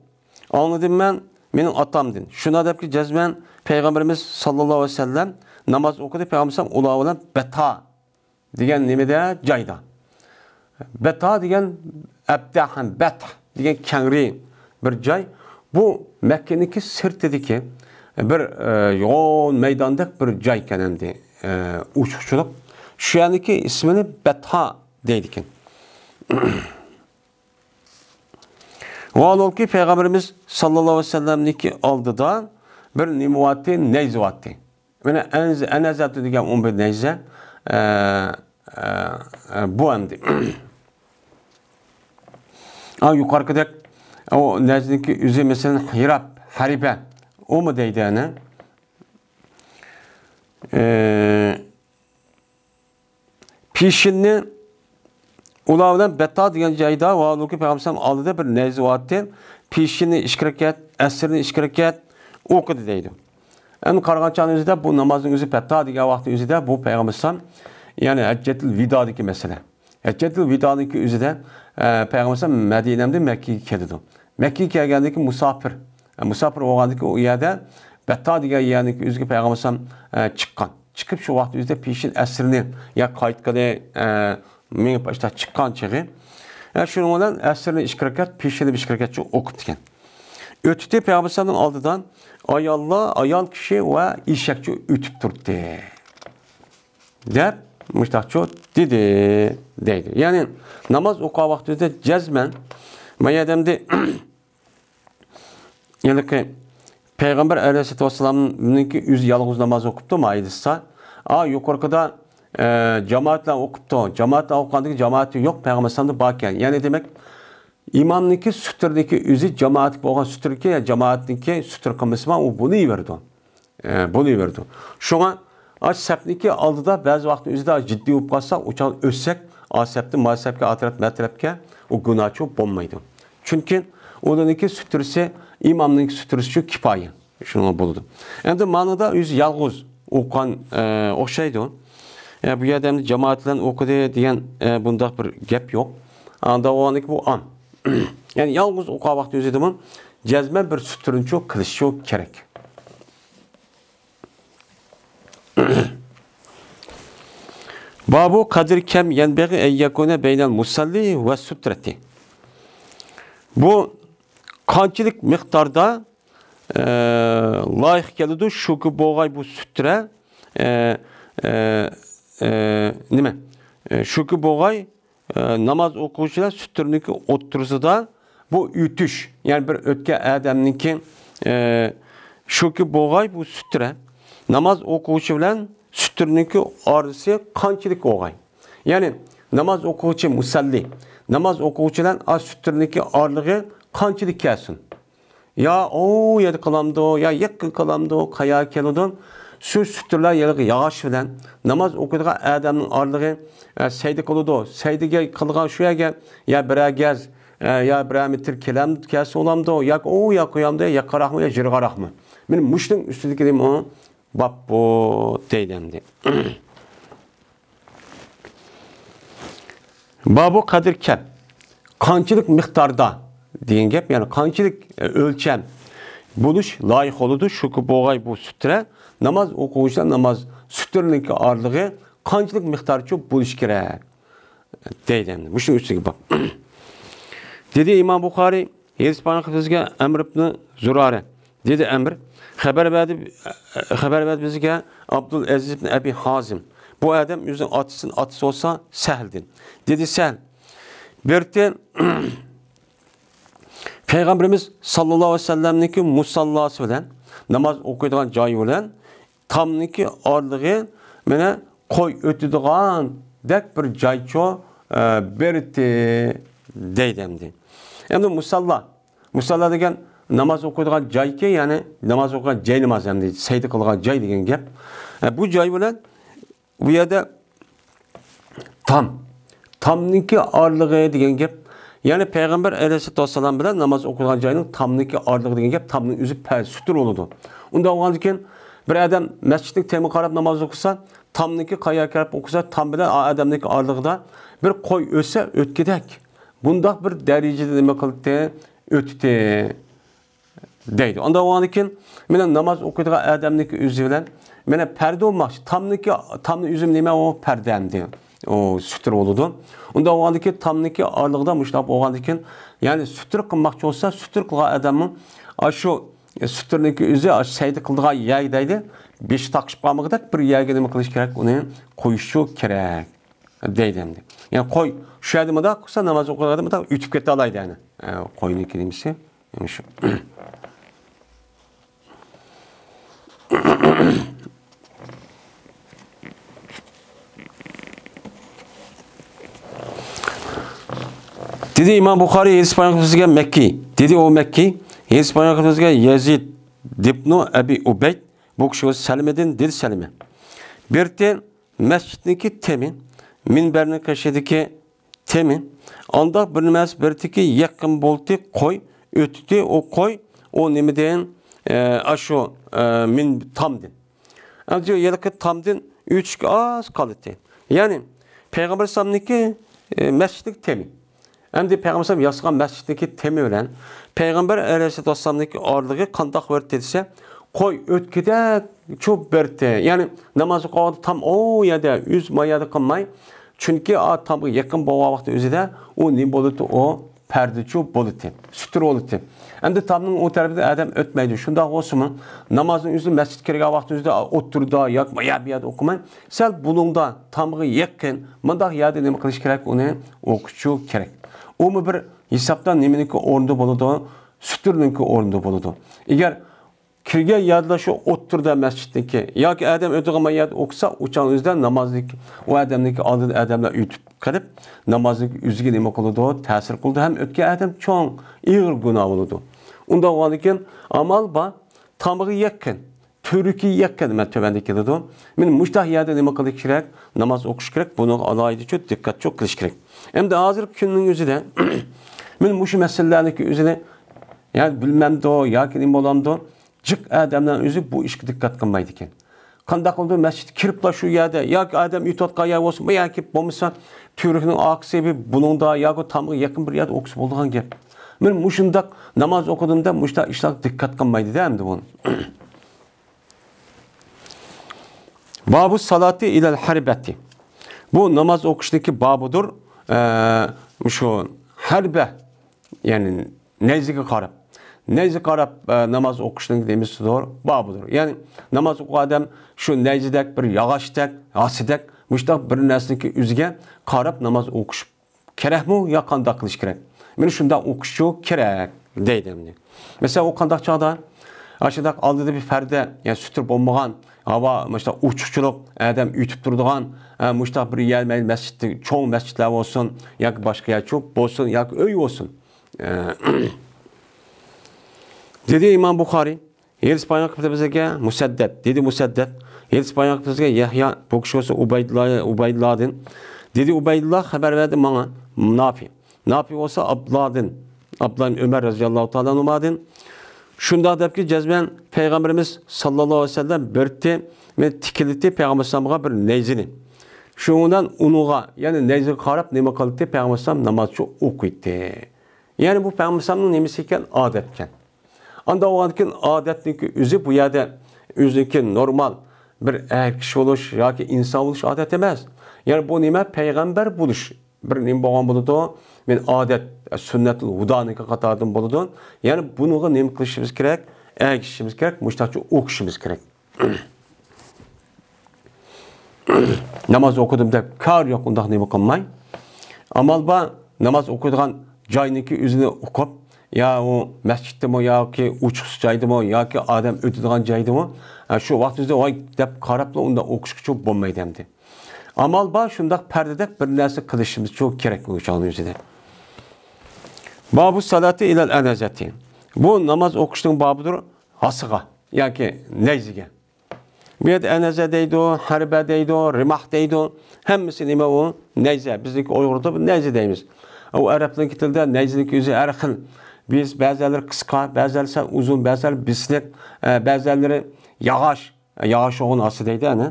ئاڭلىدىم مەن مېنىڭ ئاتامدىن. شۇنداق دەپكى جەزمەن پەيغەمبىرىمىز ساللاللاھۇ ئەلەيھى ۋەسەللەم ناماز ئوقۇدى، پەيغەمبىرىمىز ئۇلار بىلەن بەتا دېگەن نېمىدە؟ جايدا. بەتا دېگەن ئەبدەھ ھەم بەتھ دېگەن كەڭرى بىر جاي. بۇ مەككىنىڭكى سىرتىدىكى بىر، ئە، يوغان مەيداندەك بىر جاي ئىكەن ئەمدى، ئە، ئوچۇقچىلىق. شۇ يەرنىڭكى ئىسمىنى بەتا دەيدىكەن. ۋاھالۇكى پەيغەمبىرىمىز ساللاللاھۇ ئەلەيھى ۋەسەللەمنىڭكى ئالدىدا بىر نېمە بارتى؟ نەيزە بارتى. مانا ئەنز-، ئەنەزەتۇ دېگەن ئون بىر نەيزە، ئە، ئە، ئە، بۇ ئەمدى. ئا، يۇقىرىقىدەك، ئۇ نەيزىنىڭكى ئۆزى، مەسىلەن، ھىراب، ھەرىبە، ئۇمۇ دەيدۇ، ئەنە. ئە، پېشىننى ئۇلار بىلەن بەتا دېگەن جايدا ۋاھالۇكى پەيغەمبەر ئالدىدا بىر نەيزە بارتى. پېشىننى ئىككى رەكەت، ئەسىرنى ئىككى رەكەت ئوقۇدى دەيدۇ. ئەمدى قارىغان چاغنىڭ ئۆزىدە بۇ نامازنىڭ ئۆزى بەتا دېگەن ۋاقىتنىڭ ئۆزىدە بۇ پەيغەمبەر ئەلەيھىسسالام، يەنى ھەججەتۇل ۋىدا دىكى مەسىلە. ھەججەتۇل ۋىدانىڭكى ئۆزىدە، ئە، پەيغەمبەر ئەلەيھىسسالام مەدىنەمدىن مەككىگە كېلىدۇ. مەككىگە كەلگەندىن كېيىن مۇساپىر، ئە، مۇساپىر بولغاندىن كېيىن ئۇ يەردە بەتتا دېگەن يەرنىڭكى ئۆزىگە پەيغەمبەر ئەلەيھىسسالام، ئە، چىققان. چىقىپ شۇ ۋاقىت ئۆزىدە پېشىن ئەسىرنى يا قايتقىلى، ئە، مېڭىپ ئاشتا چىققان چېغى. ئە، شۇنىڭ بىلەن ئەسىرنى ئىككى رەكەت، پېشىننى ئىككى رەكەتچە ئوقۇپتىكەن. ئۆتتى پەيغەمبەر ئەلەيھىسسالامنىڭ ئالدىدىن ئاياللار، ئايال كىشى ۋە ئېشەكچە ئۆتۈپ تۇردى. دەپ مۇشتاقچۇ دېدى دەيدۇ. يەنى ناماز ئوقۇغان ۋاقتىدا جەزمەن ما يەردە ئەمدى ھېلىقى پەيغەمبەر ئەلەيھىسسالاتۇ ۋەسسالامنىڭكى ئۆزى يالغۇز ناماز ئوقۇپتۇ ما ھەدىستە. ئا، يۇقىرىقىدا، ئە، جامائەت بىلەن ئوقۇپتۇ. جامائەت بىلەن ئوقۇغاندىكى جامائەتى يوق، پەيغەمبەر ئەلەيھىسسالامدا باركەن. يەنى دېمەك، ئىمامنىڭكى سۈترىدىكى ئۆزى جامائەتكە بولغان سۈترىكى يا جامائەتنىڭكى سۈترە قىلمىسىما ئۇ بولۇۋېرىدۇ. ئە، بولۇۋېرىدۇ. شۇڭا ئاش سەپنىكى ئالدىدا بەزى ۋاقىتتا ئۆزىدە جىددىي بولۇپ قالسا، ئۇ چاغدا ئۆتسەك، ئا سەپتىن ما سەپكە، ئا تەرەپ، مە تەرەپكە ئۇ گۇناھچۇ بولمايدۇ. چۈنكى ئۇنىڭكى سۈترىسى ئىمامنىڭكى سۈترىسىچۇ كىپايە. شۇنىڭ بولىدۇ. ئەمدى مانىدا ئۆزى يالغۇز ئوقۇغان، ئە، ئوخشايدۇ. ئە، بۇ يەردە ئەمدى جامائەت بىلەن ئوقۇدى دېگەن، ئە، بۇنداق بىر گەپ يوق. ئاندا ئوغانلىق بۇ ئان. يەنى يالغۇز ئوقۇغان ۋاقتى ئۆزىدىمۇ جەزمەن بىر سۈترىنىچۇ قىلىشچۇ كېرەك. بابۇ قەدىر كەم يەنبەغى ئەن يەكۇنە بەينەل مۇسەللى ۋە سۇترەتى. بۇ قانچىلىك مىقداردا، ئە، لايىق كېلىدۇ، شۇكى بوغاي بۇ سۇترە، ئە، ئە، ئە، نېمە؟ ئە، شۇكى بوغاي ئە، ناماز ئوقۇغۇچى بىلەن سۈترىنىڭكى ئوتتۇرىسىدا بۇ ئۆتۈش، يەنى بىر ئۆتكەن ئادەمنىڭكى، ئە، شۇكى بوغاي بۇ سۈترە. ناماز ئوقۇغۇچى بىلەن سۈترىنىڭكى ئارىسى قانچىلىك بوغاي؟ يەنى ناماز ئوقۇغۇچى مۇسەللى، ناماز ئوقۇغۇچى بىلەن ئا سۈترىنىڭكى ئارىلىقى قانچىلىك كەلسۇن؟ يا ئۇ يەردە قىلامدۇ، يا يېقىن قىلامدۇ، قايا كېلىدۇ؟ شۇ سۈترىلەر يەرلىك ياغاچ بىلەن ناماز ئوقۇيدىغان ئادەمنىڭ ئارىلىقى، ئە، سەيدە قىلىدۇ. سەيدىگە قىلغان شۇ يەرگە يا بىرەر گەز، ئە، يا بىرەر مېتىر كېلەم-، كەلسە بولامدۇ؟ ياكى ئۇ يا قويامدۇ، ياقىراقمۇ يا جىرغاراقمۇ؟ مانا مۇشۇنىڭ ئۈستىدىكى نېمە ئۇ؟ باب بۇ دەيدۇ ئەمدى. بابۇ قەدىر كەم. قانچىلىك مىقداردا دېگەن گەپ، يەنى قانچىلىك، ئە، ئۆلچەم بولۇش لايىق بولىدۇ، شۇكى بوغاي بۇ سۈترە، ناماز ئوقۇغۇچىلار ناماز سۈترىنىڭكى ئارىلىقى قانچىلىك مىقدارچە بولۇش كېرەك؟ دەيدۇ ئەمدى. مۇشۇنىڭ ئۈستىگە باب. دېدى ئىمام بۇخارىي، ھەدىس بايان قىلىپ بىزگە ئەمر ئىبنى زۇرارە. دېدى ئەمر، خەۋەر بەردى، خەۋەر بەردى بىزگە ئابدۇل ئەزىز ئىبنى ئەبى ھازىم. بۇ ئادەم ئۆزىنىڭ ئاتىسىنىڭ ئاتىسى بولسا سەھلدىن. دېدى سەھل، بىر تېن پەيغەمبىرىمىز ساللاللاھۇ ئەلەيھى ۋەسەللەمنىڭكى مۇساللاسى بىلەن، ناماز ئوقۇيدىغان جايى بىلەن تامنىڭكى ئارىلىقى مانا قوي ئۆتىدىغاندەك بىر جايچۇ، ئە، بېرىتى دەيدۇ ئەمدى. ئەمدى مۇساللا. مۇساللا دېگەن ناماز ئوقۇيدىغان جايكى، يەنى ناماز ئوقۇيدىغان جاي ناماز ئەمدى سەيدە قىلىدىغان جاي دېگەن گەپ. ئە، بۇ جاي بىلەن بۇ يەردە تام. تامنىڭكى ئارىلىقى دېگەن گەپ. يەنى پەيغەمبەر ئەلەيھىسسالاتۇ ۋەسسالام بىلەن ناماز ئوقۇيدىغان جاينىڭ تامنىڭكى ئارىلىقى دېگەن گەپ، تامنىڭ ئۆزى پە-، سۈتۈر بولىدۇ. ئۇنداق بولغاندىكىن بىر ئادەم مەسچىتنىڭ تېمىغا قاراپ ناماز ئوقۇسا، تامنىڭكى قاياغا قاراپ ئوقۇسا، تام بىلەن ئا-، ئادەمنىڭكى ئارىلىقىدا بىر قوي ئۆتسە ئۆتكۈدەك. بۇنداق بىر دەرىجىدە نېمە قىلدى؟ ئۆتتى. دەيدۇ. ئۇنداق بولغاندىكىن، مانا ناماز ئوقۇيدىغان ئادەمنىڭكى ئۆزى بىلەن، مانا پەردە بولماقچى. تامنىڭكى، تامنىڭ ئۆزى نېمە ئۇ؟ پەردە ئەمدى. ئۇ سۈتۈر بولىدۇ. ئۇنداق بولغاندىكىن، تامنىڭكى ئارىلىقىدا مۇشۇنداق بولغاندىكىن، يەنى سۈتۈر قىلماقچى بولسا، سۈتۈر قىلغان ئادەممۇ ئاشۇ سۈتۈرنىڭكى ئۆزى، ئاشۇ سەيدە قىلىدىغان يەر دەيدۇ. بېشى تاقىشىپ قالمىغۇدەك بىر يەرگە نېمە قىلىش كېرەك؟ ئۇنى قويۇشى كېرەك. دەيدۇ ئەمدى. يەنى قوي، شۇ يەردە مۇنداق قىلسا، ناماز ئوقۇيدىغان ئادەم مۇنداق ئۆتۈپ كېتەلەيدۇ، يەنى. ئە، قوينىڭكى نېمىسى، يەنى شۇ. دېدى ئىمام بۇخارىي، ھەدىس بايان قىلىپ بىزگە مەككى. دېدى ئۇ مەككى، ھەدىس بايان قىلىپ بىزگە يەزىد ئىبنۇ ئەبى ئۇبەيد، بۇ كىشى بولسا سەلمىدىن، دېدى سەلمە. بىر تېن مەسچىتنىڭكى تېمى، مىنبەرنىڭ قېشىدىكى تېمى، ئانداق بىر نېمەسى بىرتىكى يېقىن بولدى، قوي ئۆتتى، ئۇ قوي، ئۇ نېمىدىن، ئە، ئاشۇ، ئە، مىن-، تامدىن. ئەمدى ھېلىقى تامدىن ئۆتۈشكە ئاز قالدى. يەنى، پەيغەمبەر ئەلەيھىسسالامنىڭكى ئى، مەسچىتنىڭ تېمى. ئەمدى پەيغەمبەر ياسىغان مەسچىتنىڭكى تېمى بىلەن پەيغەمبەر ئەلەيھىسسالامنىڭكى ئارىلىقى قانداق بىردى دېسە، قوي ئۆتكىدەك چوپ بىردى. يەنى ناماز ئوقۇغاندا تام ئۇ يەردە، ئۆز ما يەردە قىلماي، چۈنكى ئا تامغا يېقىن بولغان ۋاقىتنىڭ ئۆزىدە ئۇ نېمە بولىدۇ؟ ئۇ پەردىچۇ بولىدۇ، سۈتۈر بولىدۇ. ئەمدى تامنىڭ ئۇ تەرىپىدە ئادەم ئۆتمەيدۇ. شۇنداق بولسىمۇ، نامازنىڭ ئۆزى مەسچىتكە كىرگەن ۋاقىتنىڭ ئۆزىدە ئوتتۇرىدا ياكى ما يەر بۇ يەردە ئوقۇماي، سەل بۇلۇڭدا، تامغا يېقىن، مۇنداق يەردە نېمە قىلىش كېرەك؟ ئۇنى ئوقۇشچۇ كېرەك. ئۇمۇ بىر ھېسابتا نېمىنىڭكى ئورنىدا بولىدۇ؟ سۈتۈرنىڭكى ئورنىدا بولىدۇ. ئەگەر كىرگەن يەردىلا شۇ ئوتتۇرىدا مەسچىتنىڭكى ياكى ئادەم ئۆتىدىغان يەردە ئوقۇسا، ئۇ چاغنىڭ ئۆزىدە نامازنىڭكى، ئۇ ئادەمنىڭكى ئالدىدا ئادەملەر ئۆتۈپ قېلىپ، نامازنىڭكى ئۆزىگە نېمە قىلىدۇ؟ تەسىر قىلىدۇ ھەم ئۆتكەن ئادەم چوڭ، ئېغىر گۇناھ بولىدۇ. ئۇنداق بولغاندىن كېيىن ئامال بار، تامغا يېقىن، تۈۋرۈكى يېقىن، مەن تۆۋەندە كېلىدۇ. مەن مۇشتاق يەردە نېمە قىلىش كېرەك؟ ناماز ئوقۇش كېرەك. بۇنىڭغا ئالاھىدىچۇ دىققەتچۇ قىلىش كېرەك. ئەمدى ھازىرقى كۈننىڭ ئۆزىدە مەن مۇشۇ مەسىلىلەرنىڭكى ئۆزىنى، يا بىلمەمدۇ ياكى نېمە بولامدۇ، جىق ئادەملەر ئۆزى بۇ ئىشقا دىققەت قىلمايدىكەن. قانداق قىلىدۇ؟ مەسچىتكە كىرىپلا شۇ يەردە ياكى ئادەم ئۆتۈۋاتقان يەر بولسا، ياكى بولمىسا تۈۋرۈكنىڭ ئارقىسى بىر بۇلۇڭدا ياكى تامغا يېقىن بىر يەردە ئوقۇسا بولىدىغان گەپ. مەن مۇشۇنداق ناماز ئوقۇدۇم دەپ مۇشۇنداق ئىشلارغا دىققەت قىلمايدۇ-دە ئەمدى بۇ. بابۇ سالاتى ئىلەل ھەربەتى. بۇ ناماز ئوقۇشنىڭكى بابىدۇر. ئە، شۇ ھەربە، يەنى نەيزىگە قاراپ. نەيزىگە قاراپ، ئە، ناماز ئوقۇشنىڭ نېمىسىدۇر؟ بابىدۇر. يەنى ناماز ئوقۇغان ئادەم شۇ نەيزىدەك، بىر ياغاچتەك، ھاسىدەك، مۇشۇنداق بىر نەرسىنىڭكى ئۆزىگە قاراپ ناماز ئوقۇش كېرەكمۇ يا قانداق قىلىش كېرەك؟ مانا شۇنداق ئوقۇشچۇ كېرەك دەيدۇ ئەمدى. مەسىلەن، ئۇ قانداق چاغدا؟ ئاشۇنداق ئالدىدا بىر پەردە، يا سۈتۈر بولمىغان، ھاۋا، مۇشۇنداق ئوچۇقچىلىق، ئادەم ئۆتۈپ تۇرىدىغان، ئە، مۇشۇنداق بىر يەر، مەيلى مەسچىت، چوڭ مەسچىتلەر بولسۇن، ياكى باشقا يەرچۇ بولسۇن، ياكى ئۆي بولسۇن. ئە، دېدى ئىمام بۇخارىي. ھېدىس بايان قىلىپ بىزگە مۇسەددەد، دېدى مۇسەددەد. ھېدىس بايان قىلىپ بىزگە يەھيا، بۇ كىشى بولسا ئۇبەيدۇللا، ئۇبەيدۇللادىن. دېدى ئۇبەيدۇللا خەۋەر بەردى ماڭا، نافى. نافى بولسا ئابدۇللادىن، ئابدۇللا ئۆمەر رەزىياللاھۇ تائالا ئەنھۇمادىن. شۇنداق دەپكى جەزمەن پەيغەمبىرىمىز ساللاللاھۇ ئەلەيھى ۋەسەللەم بىرتى مەن تىكىلىتى پەيغەمبەر ئەلەيھىسسالامغا بىر نەيزىنى. شۇنىڭ بىلەن ئۇنىڭغا، يەنى نەيزىگە قاراپ نېمە قىلدى؟ پەيغەمبەر ئەلەيھىسسالام نامازچۇ ئوقۇيتتى. يەنى بۇ پەيغەمبەر ئەلەيھىسسالامنىڭ نېمىسى ئىكەن؟ ئادەتكەن. ئانداق بولغاندىكىن ئادەتنىڭكى ئۆزى بۇ يەردە ئۆزىنىڭكى نورمال بىر ئەر كىشى بولۇش ياكى ئىنسان بولۇش ئادەت ئەمەس. يەنى بۇ نېمە؟ پەيغەمبەر بولۇش بىر نېمە بولغان بولىدۇ؟ مەن ئادەت، سۈننەتۇل ھۇدانىڭكى قاتارىدىن بولىدۇ. يەنى بۇنىڭغا نېمە قىلىشىمىز كېرەك؟ ئەگىشىشىمىز كېرەك، مۇشۇنداقچە ئوقۇشىمىز كېرەك. ناماز ئوقۇدۇم دەپ كار يوق، ئۇنداق نېمە قىلماي. ئامال بار، ناماز ئوقۇيدىغان جاينىڭكى ئۆزىنى ئوقۇپ، يا ئۇ مەسچىتتىمۇ ياكى ئوچۇقسىز جايدىمۇ ياكى ئادەم ئۆتىدىغان جايدىمۇ، ھە، شۇ ۋاقىت ئۆزىدە ۋاي دەپ قاراپلا ئۇنداق ئوقۇشقىچۇ بولمايدۇ ئەمدى. ئامال بار، شۇنداق پەردىدەك بىر نەرسە قىلىشىمىزچۇ كېرەك ئۇ چاغنىڭ ئۆزىدە. بابۇ سالاتى ئىلەل ئەنەزەتى. بۇ ناماز ئوقۇشنىڭ بابىدۇر ھاسىغا ياكى نەيزىگە. بۇ يەردە ئەنەزە دەيدۇ، ھەربە دەيدۇ، رىماھ دەيدۇ. ھەممىسى نېمە ئۇ؟ نەيزە. بىزنىڭكى ئۇيغۇردا بۇ نەيزە دەيمىز. ئۇ ئەرەبنىڭكى تىلىدا نەيزىنىڭكى ئۆزى ھەر خىل. بىز بەزىلىرى قىسقا، بەزىلىرى سەل ئۇزۇن، بەزىلىرى بېسىق، ئە، بەزىلىرى ياغاچ. ياغاچ ئوغۇن ئاسى دەيدۇ، ئەنە.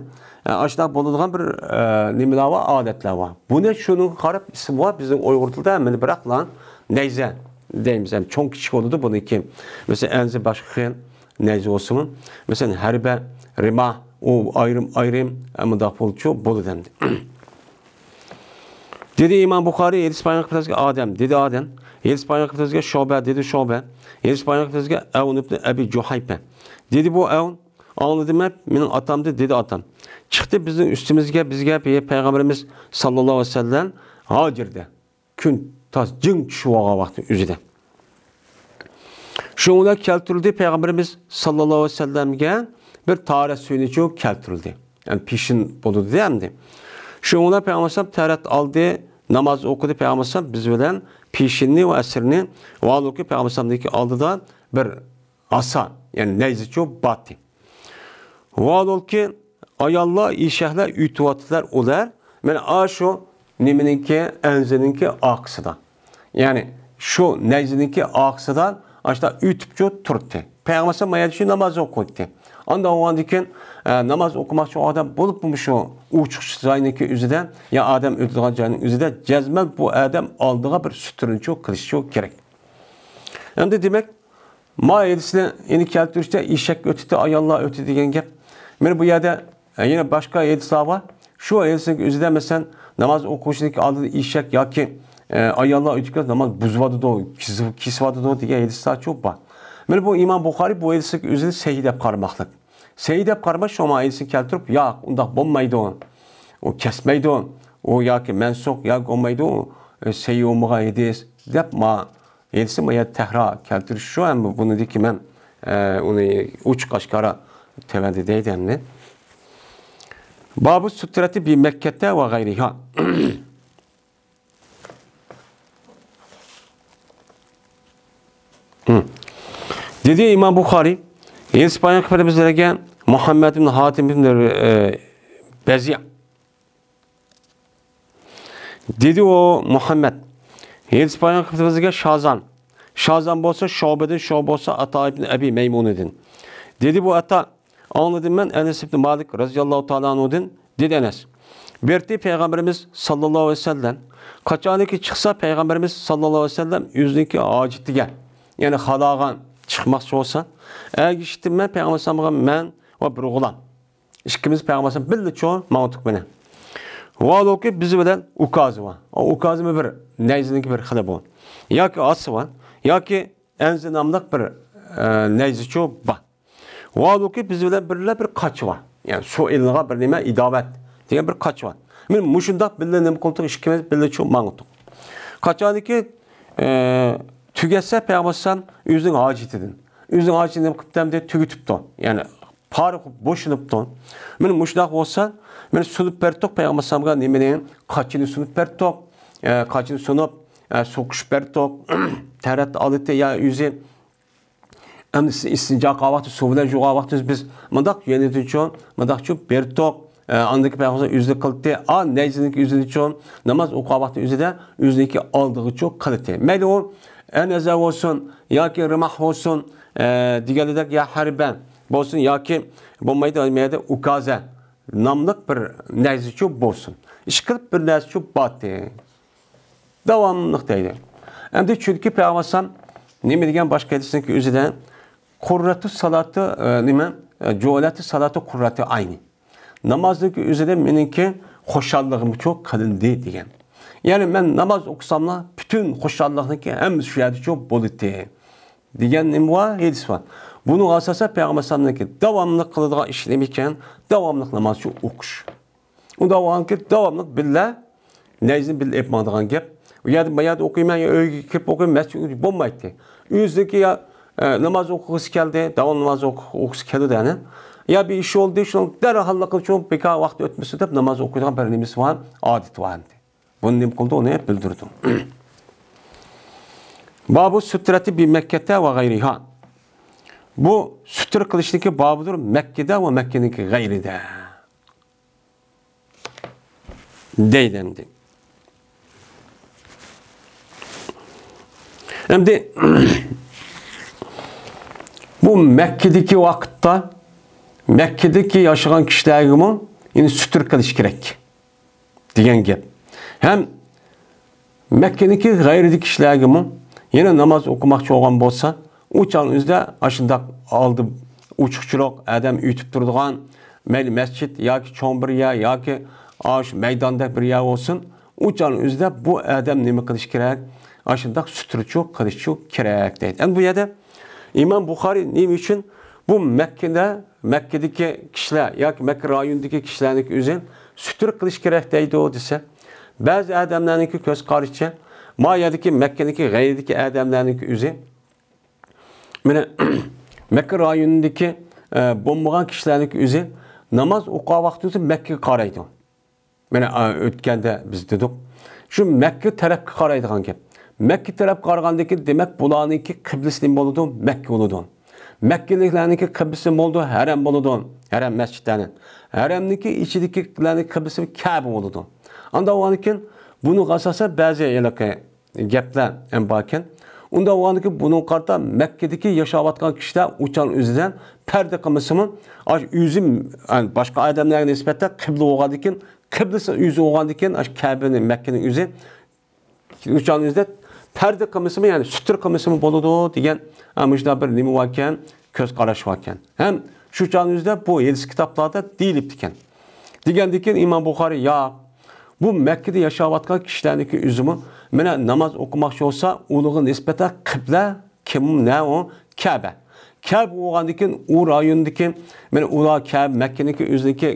ئە، ئاشۇنداق بولىدىغان بىر، ئە، نېمىلەر بار، ئادەتلەر بار. بۇنى شۇنىڭغا قاراپ ئىسمى بار، بىزنىڭ ئۇيغۇر تىلىدا مەنە بىراقلا نەيزە دەيمىز. ئەمدى چوڭ كىچىك بولىدۇ بۇنىڭكى. مەسىلەن، ئەنزە باشقا خىل نەيزە بولسىمۇ. مەسىلەن، ھەربە، رىماھ، ئۇ ئايرىم-ئايرىم، ئە، مۇنداق بولىدۇ، بولىدۇ ئەمدى. دېدى ئىمام بۇخارىي، ھەدىس بايان قىلىپ بىزگە ئادەم، دېدى ئادەم. ھەدىس بايان قىلىپ بىزگە شۇبە، دېدى شۇبە. ھەدىس بايان قىلىپ بىزگە ئەۋن ئىبنى ئەبى جۇھەيپە. دېدى بۇ ئەۋن، ئاڭلىدىم مەن، مېنىڭ ئاتامدىن دېدى ئاتام. چىقتى بىزنىڭ ئۈستىمىزگە، بىزگە پەيغەمبىرىمىز ساللاللاھۇ ئەلەيھى ۋەسەللەم ھاجىردە. كۈن تاس جىڭ چۈشۈۋالغان ۋاقتى ئۆزىدە. شۇنىڭ بىلەن كەلتۈرۈلدى پەيغەمبىرىمىز ساللاللاھۇ ئەلەيھى ۋەسەللەمگە بىر تاھارەت سۈيىنى چۈ كەلتۈرۈلدى. يەنى پېشىن بولىدۇ دېدى ئەمدى. شۇنىڭ بىلەن پەيغەمبەر ئەلەيھىسسالام تاھارەت ئالدى، ناماز ئوقۇدى پەيغەمبەر ئەلەيھىسسالام بىز بىلەن پېشىننى ۋە ئەسىرنى. ۋاھالۇكى پەيغەمبەر ئەلەيھىسسالامنىڭكى ئالدىدا بىر ئاسا، يەنى نەيزىچۇ باتتى. ۋاھالۇكى ئاياللار، ئېشەكلەر ئۆتۈۋاتىدىلەر ئۇلار. مانا ئاشۇ نېمىنىڭكى، ئەنزىنىڭكى ئارقىسىدا. يەنى شۇ نەيزىنىڭكى ئارقىسىدا ئاشتا ئۆتۈپچۇ تۇرتتى. پەيغەمبەر ئەلەيھىسسالام ما يەردە شۇ ناماز ئوقۇيتتى. ئاندىن ئۇنىڭدىن كېيىن، ئە، ناماز ئوقۇماقچى بولغان ئادەم بولۇپمۇ شۇ ئوچۇق جاينىڭكى ئۆزىدە، يا ئادەم ئۆتىدىغان جاينىڭ ئۆزىدە جەزمەن بۇ ئادەم ئالدىغا بىر سۈترىنىچۇ قىلىشچۇ كېرەك. ئەمدى دېمەك، ما ھەدىسنى يەنە كەلتۈرۈشتە ئېشەك ئۆتىدۇ، ئاياللار ئۆتىدۇ دېگەن گەپ. مانا بۇ يەردە، ئە، يەنە باشقا ھەدىسلەر بار. شۇ ھەدىسنىڭ ئۆزىدە، مەسىلەن، ناماز ئوقۇشنىڭ ئالدىدا ئېشەك ياكى، ئە، ئاياللار ئۆتۈپ كەتسە ناماز بۇزۇۋاتىدۇ، كېسىۋاتىدۇ دېگەن ھەدىسلەرچۇ بار. مانا بۇ ئىمام بۇخارىي بۇ ھەدىسنىڭ ئۆزىنى سەھىھ دەپ قارىماقلىق. سەھىھ دەپ قارىماي، شۇڭا ھەدىسنى كەلتۈرۈپ، ياق، ئۇنداق بولمايدۇ. ئۇ كەسمەيدۇ. ئۇ ياكى مەنسۇخ ياكى بولمايدۇ. ئۇ، ئە، سەھىھ بولمىغان ھەدىس دەپ ما ھەدىسنى ما يەردە تەھرا كەلتۈرۈش شۇ، ئەمما بۇنىڭدىكى مەن، ئە، ئۇنى ئوچۇق ئاشكارا تۆۋەندە دەيدۇ ئەمدى. بابۇ سۇترەتى بى مەككەتە ۋە غەيرىھا. دېدى ئىمام بۇخارىي، ھەدىس بايان قىلىپ بىزلەرگە مۇھەممەد ئىبن ھاتىم ئىبن، ئە، بەزىيا. دېدى ئۇ مۇھەممەد، ھەدىس بايان قىلىپ بىزگە شازان. شازان بولسا شۇبىدىن، شۇبە بولسا ئاتا ئىبن ئەبى مەيمۇنىدىن. دېدى بۇ ئاتا، ئاڭلىدىم مەن ئەنەس ئىبن مالىك رەزىياللاھۇ تائالا ئەنھۇدىن، دېدى ئەنەس. بىر قېتى پەيغەمبىرىمىز ساللاللاھۇ ئەلەيھى ۋەسەللەم قاچانكى چىقسا پەيغەمبىرىمىز ساللاللاھۇ ئەلەيھى ۋەسەللەم ئۆزىنىڭكى ھاجىتىگە، يەنى خالاغان چىقماقچى بولسا، ئەگىشىپتىمەن پەيغەمبەر ئەلەيھىسسالامغا مەن ۋە بىر غۇلام. ئىككىمىز پەيغەمبەر ئەلەيھىسسالام بىللە چوڭ ماڭدۇق مانا. ۋاھالۇكى بىز بىلەن ئۇكازى بار. ئۇ ئۇكازىمۇ بىر نەيزىنىڭكى بىر خىلى بۇ. ياكى ئاسى بار، ياكى ئەنزى ناملىق بىر، ئە، نەيزىچۇ بار. ۋاھالۇكى بىز بىلەن بىرلە بىر قاچا بار. يەنى سۇ ئېلىنغان بىر نېمە، ئىداۋەت دېگەن بىر قاچا بار. مانا مۇشۇنداق بىللە نېمە قىلدۇق، ئىككىمىز بىللە چوڭ ماڭدۇق. قاچانكى، ئە، تۈگەتسە پەيغەمبەر ئەلەيھىسسالام ئۆزىنىڭ ھاجىتىدىن. ئۆزىنىڭ ھاجىتىنى نېمە قىپتۇ ئەمدى؟ تۈگىتىپتۇ. يەنى پارە بوشىنىپتۇ. مانا مۇشۇنداق بولسا، مانا سۇنۇپ بەردۇق پەيغەمبەر ئەلەيھىسسالامغا نېمىنى؟ قاچىنى سۇنۇپ بەردۇق. ئە، قاچىنى سۇنۇپ، ئە، سۇ قۇيۇپ بەردۇق. تەرەت ئالدى يا ئۆزى. ئەمدى ئىستىنجا قىلغان ۋاقتى، سۇ بىلەن يۇغان ۋاقتى بىز مۇنداق يەنىدىنچۇ، مۇنداقچۇ بەردۇق. ئە، ئاندىكى پەيغەمبەر ئۆزى قىلدى. ئا، نەيزىنىڭكى ئۆزىنىچۇ، ناماز ئوقۇغان ۋاقتى ئۆزىدە ئۆزىنىڭكى ئالدىغىچۇ قىلدى. مەيلى ئۇ ئەنەزە بولسۇن، ياكى رىماھ بولسۇن، ئە، دېگەنلىدەك يا ھەربە بولسۇن، ياكى بولمايدۇ، مەيلى ئۇكازە ناملىق بىر نەيزىچۇ بولسۇن. ئىشقىلىپ بىر نەرسىچۇ باتتى. داۋاملىق دەيدۇ. ئەمدى چۈنكى پەيغەمبەر ئەلەيھىسسالام نېمە دېگەن باشقا ھەدىسنىڭكى ئۆزىدە؟ قۇررەتۇ سالاتى، ئە، نېمە؟ ئە، جۇئىلەتۇ سالاتى قۇررەتى ئاينى. نامازنىڭكى ئۆزىدە مېنىڭكى خۇشاللىقىمچۇ قىلىندى دېگەن. يەنى مەن ناماز ئوقۇساملا پۈتۈن خۇشاللىقنىڭكى ھەممىسى شۇ يەردىچۇ بولىدۇ دېگەن نېمە بار؟ ھەدىس بار. بۇنىڭغا ئاساسەن پەيغەمبەر ئەلەيھىسسالامنىڭكى داۋاملىق قىلىدىغان ئىشى نېمە ئىكەن؟ داۋاملىق نامازچۇ ئوقۇش. ئۇنداق بولغانكى داۋاملىق بىللە نەيزىنى بىللە ئېلىپ ماڭىدىغان گەپ. ئۇ يەردە، ما يەردە ئوقۇيمەن، يا ئۆيگە كىرىپ ئوقۇيمەن، مەسچىتكە بولمايتتى. ئۆزىنىڭكى يا، ئە، ناماز ئوقۇغۇسى كەلدى، داۋام ناماز ئوقۇ-، ئوقۇغۇسى كېلىدۇ يەنى. يا بىر ئىش بولدى، شۇنىڭ دەرھاللىقىدا شۇ بىكار ۋاقىت ئۆتمىسۇن دەپ ناماز ئوقۇيدىغان بىر نېمىسى بار، ئادىتى بار ئەمدى. بۇنى نېمە قىلدى؟ ئۇنى بىلدۈردى. بابۇ سۇترەتى بى مەككەتە ۋە غەيرىھا. بۇ سۇترە قىلىشنىڭكى بابىدۇر مەككىدە ۋە مەككىنىڭكى غەيرىدە. دەيدۇ ئەمدى. ئەمدى بۇ مەككىدىكى ۋاقىتتا، مەككىدىكى ياشىغان كىشىلەرگىمۇ يەنە سۈتۈر قىلىش كېرەك دېگەن گەپ. ھەم مەككىدىكى غەيرىدىكى كىشىلەرگىمۇ يەنە ناماز ئوقۇماقچى بولغان بولسا، ئۇ چاغنىڭ ئۆزىدە ئاشۇنداق ئالدى ئوچۇقچىلىق، ئادەم ئۆتۈپ تۇرىدىغان، مەيلى مەسچىت ياكى چوڭ بىر يەر ياكى ئاشۇ مەيداندەك بىر يەر بولسۇن، ئۇ چاغنىڭ ئۆزىدە بۇ ئادەم نېمە قىلىش كېرەك؟ ئاشۇنداق سۈترىچۇ قىلىشچۇ كېرەك دەيدۇ. ئەمدى بۇ يەردە ئىمام بۇخارىي نېمە ئۈچۈن بۇ مەككىدە، مەككىدىكى كىشىلەر ياكى مەككە رايونىدىكى كىشىلەرنىڭكى ئۆزى سۈترە قىلىش كېرەك دەيدۇ دېسە، بەزى ئادەملەرنىڭكى كۆز قارىشىچە، ما يەردىكى مەككىدىكى غەيرىدىكى ئادەملەرنىڭكى ئۆزى مانا، مەككە رايونىدىكى، ئە، بولمىغان كىشىلەرنىڭكى ئۆزى ناماز ئوقۇغان ۋاقتىدا مەككىگە قارايدۇ. مانا، ئا، ئۆتكەندە بىز دېدۇق. شۇ مەككە تەرەپكە قارايدىغان گەپ. مەككە تەرەپ قارىغاندىن كېيىن، دېمەك، بۇلارنىڭكى قىبلىسى نېمە بولىدۇ؟ مەككە بولىدۇ. مەككىلىكلەرنىڭكى قىبلىسى نېمە بولىدۇ؟ ھەرەم بولىدۇ. ھەرەم مەسچىتلەرنىڭ. ھەرەمنىڭكى ئىچىدىكىلەرنىڭ قىبلىسى كەبە بولىدۇ. ئاندىن كېيىن بۇنىڭغا ئاساسەن بەزى ھېلىقى گەپلەر ھەم باركەن. ئۇنداق بولغاندىكىن بۇنىڭغا قارىتا مەككىدىكى ياشاۋاتقان كىشىلەر ئۇچان ئۆزىدىن پەردە قىلمىسىمۇ، ئاش ئۆزى، يەنى باشقا ئادەملەرگە نىسبەتەن قىبلە بولغاندىكىن، قىبلىسى ئۆزى بولغاندىكىن، ئاش كەبىنى، مەككىنىڭ ئۆزى ئۇچان ئۆزىدە پەردە قىلمىسىمۇ، يەنى سۈتتۈرە قىلمىسىمۇ بولىدۇ دېگەن، ئە، مۇشۇنداق بىر نېمە باركەن، كۆز قاراش باركەن. ھەم شۇ چاغنىڭ ئۆزىدە بۇ ھەدىس كىتابلاردا دېيىلىپتىكەن. دېگەندىكىن ئىمام بۇخارىي، ياق، بۇ مەككىدە ياشاۋاتقان كىشىلەرنىڭكى ئۆزىمۇ مانا ناماز ئوقۇماقچى بولسا، ئۇنىڭغا نىسبەتەن قىبلە كىم، نە ئۇ؟ كەبە. كەبە بولغاندىكىن ئۇ رايوندىكى، مانا ئۇلار كەبە، مەككىنىڭكى ئۆزىنىڭكى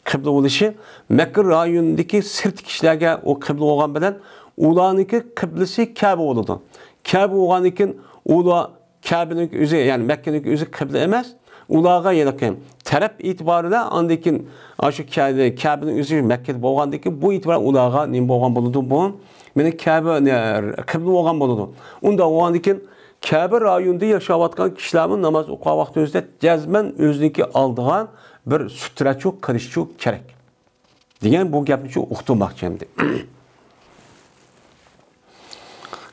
قىبلە بولۇشى، مەككە رايونىدىكى سىرتقى كىشىلەرگە ئۇ قىبلە بولغان بىلەن، ئۇلارنىڭكى قىبلىسى كەبە بولىدۇ. كەبە بولغاندىكىن ئۇلار كەبىنىڭ ئۆزى، يەنى مەككىنىڭ ئۆزى قىبلە ئەمەس. ئۇلارغا ھېلىقى تەرەپ ئېتىبارى بىلەن ئاندىن كېيىن، ئاشۇ كە-، كەبىنىڭ ئۆزى مەككىدە بولغاندىن كېيىن، بۇ ئېتىبار ئۇلارغا نېمە بولغان بولىدۇ؟ بۇ، مېنىڭ كەبە، نە، قىبلە بولغان بولىدۇ. ئۇنداق بولغاندىن كېيىن، كەبە رايونىدا ياشاۋاتقان كىشىلەرمۇ ناماز ئوقۇغان ۋاقتىمىزدا جەزمەن ئۆزىنىڭكى ئالدىغا بىر سۈترەچۇ قىلىشچۇ كېرەك. دېگەن بۇ گەپنى شۇ ئۇقتۇرماقچى ئەمدى.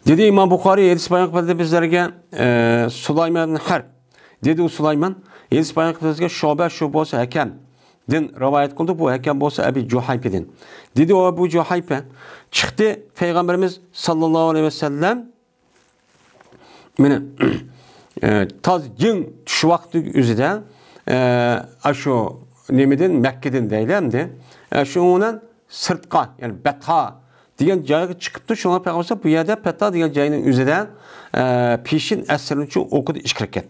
دېدى ئىمام بۇخارىي، ھەدىس بايان قىلدى بىزلەرگە، ئە، سۇلايمان ئىبن ھەرب. دېدى ئۇ سۇلايمان، ھەدىس بايان قىلدى بىزگە شۇبە، شۇ بولسا ھەكەمدىن رىۋايەت قىلدى، بۇ ھەكەم بولسا ئەبى جۇھەيپىدىن. دېدى ئۇ ئەبۇ جۇھەيپە، چىقتى پەيغەمبىرىمىز ساللاللاھۇ ئەلەيھى ۋەسەللەم، مانا، ئە، تاز جىڭ چۈش ۋاقتى ئۆزىدە، ئە، ئاشۇ نېمىدىن، مەككىدىن دەيلى ئەمدى. ئە، شۇنىڭ بىلەن سىرتقا، يەنى بەتھا دېگەن جايغا چىقىپتۇ. شۇڭا پەيغەمبەر بۇ يەردە بەتھا دېگەن جاينىڭ ئۆزىدە، ئە، پېشىن ئەسىرىنچە ئوقۇدى ئىككى رەكەت.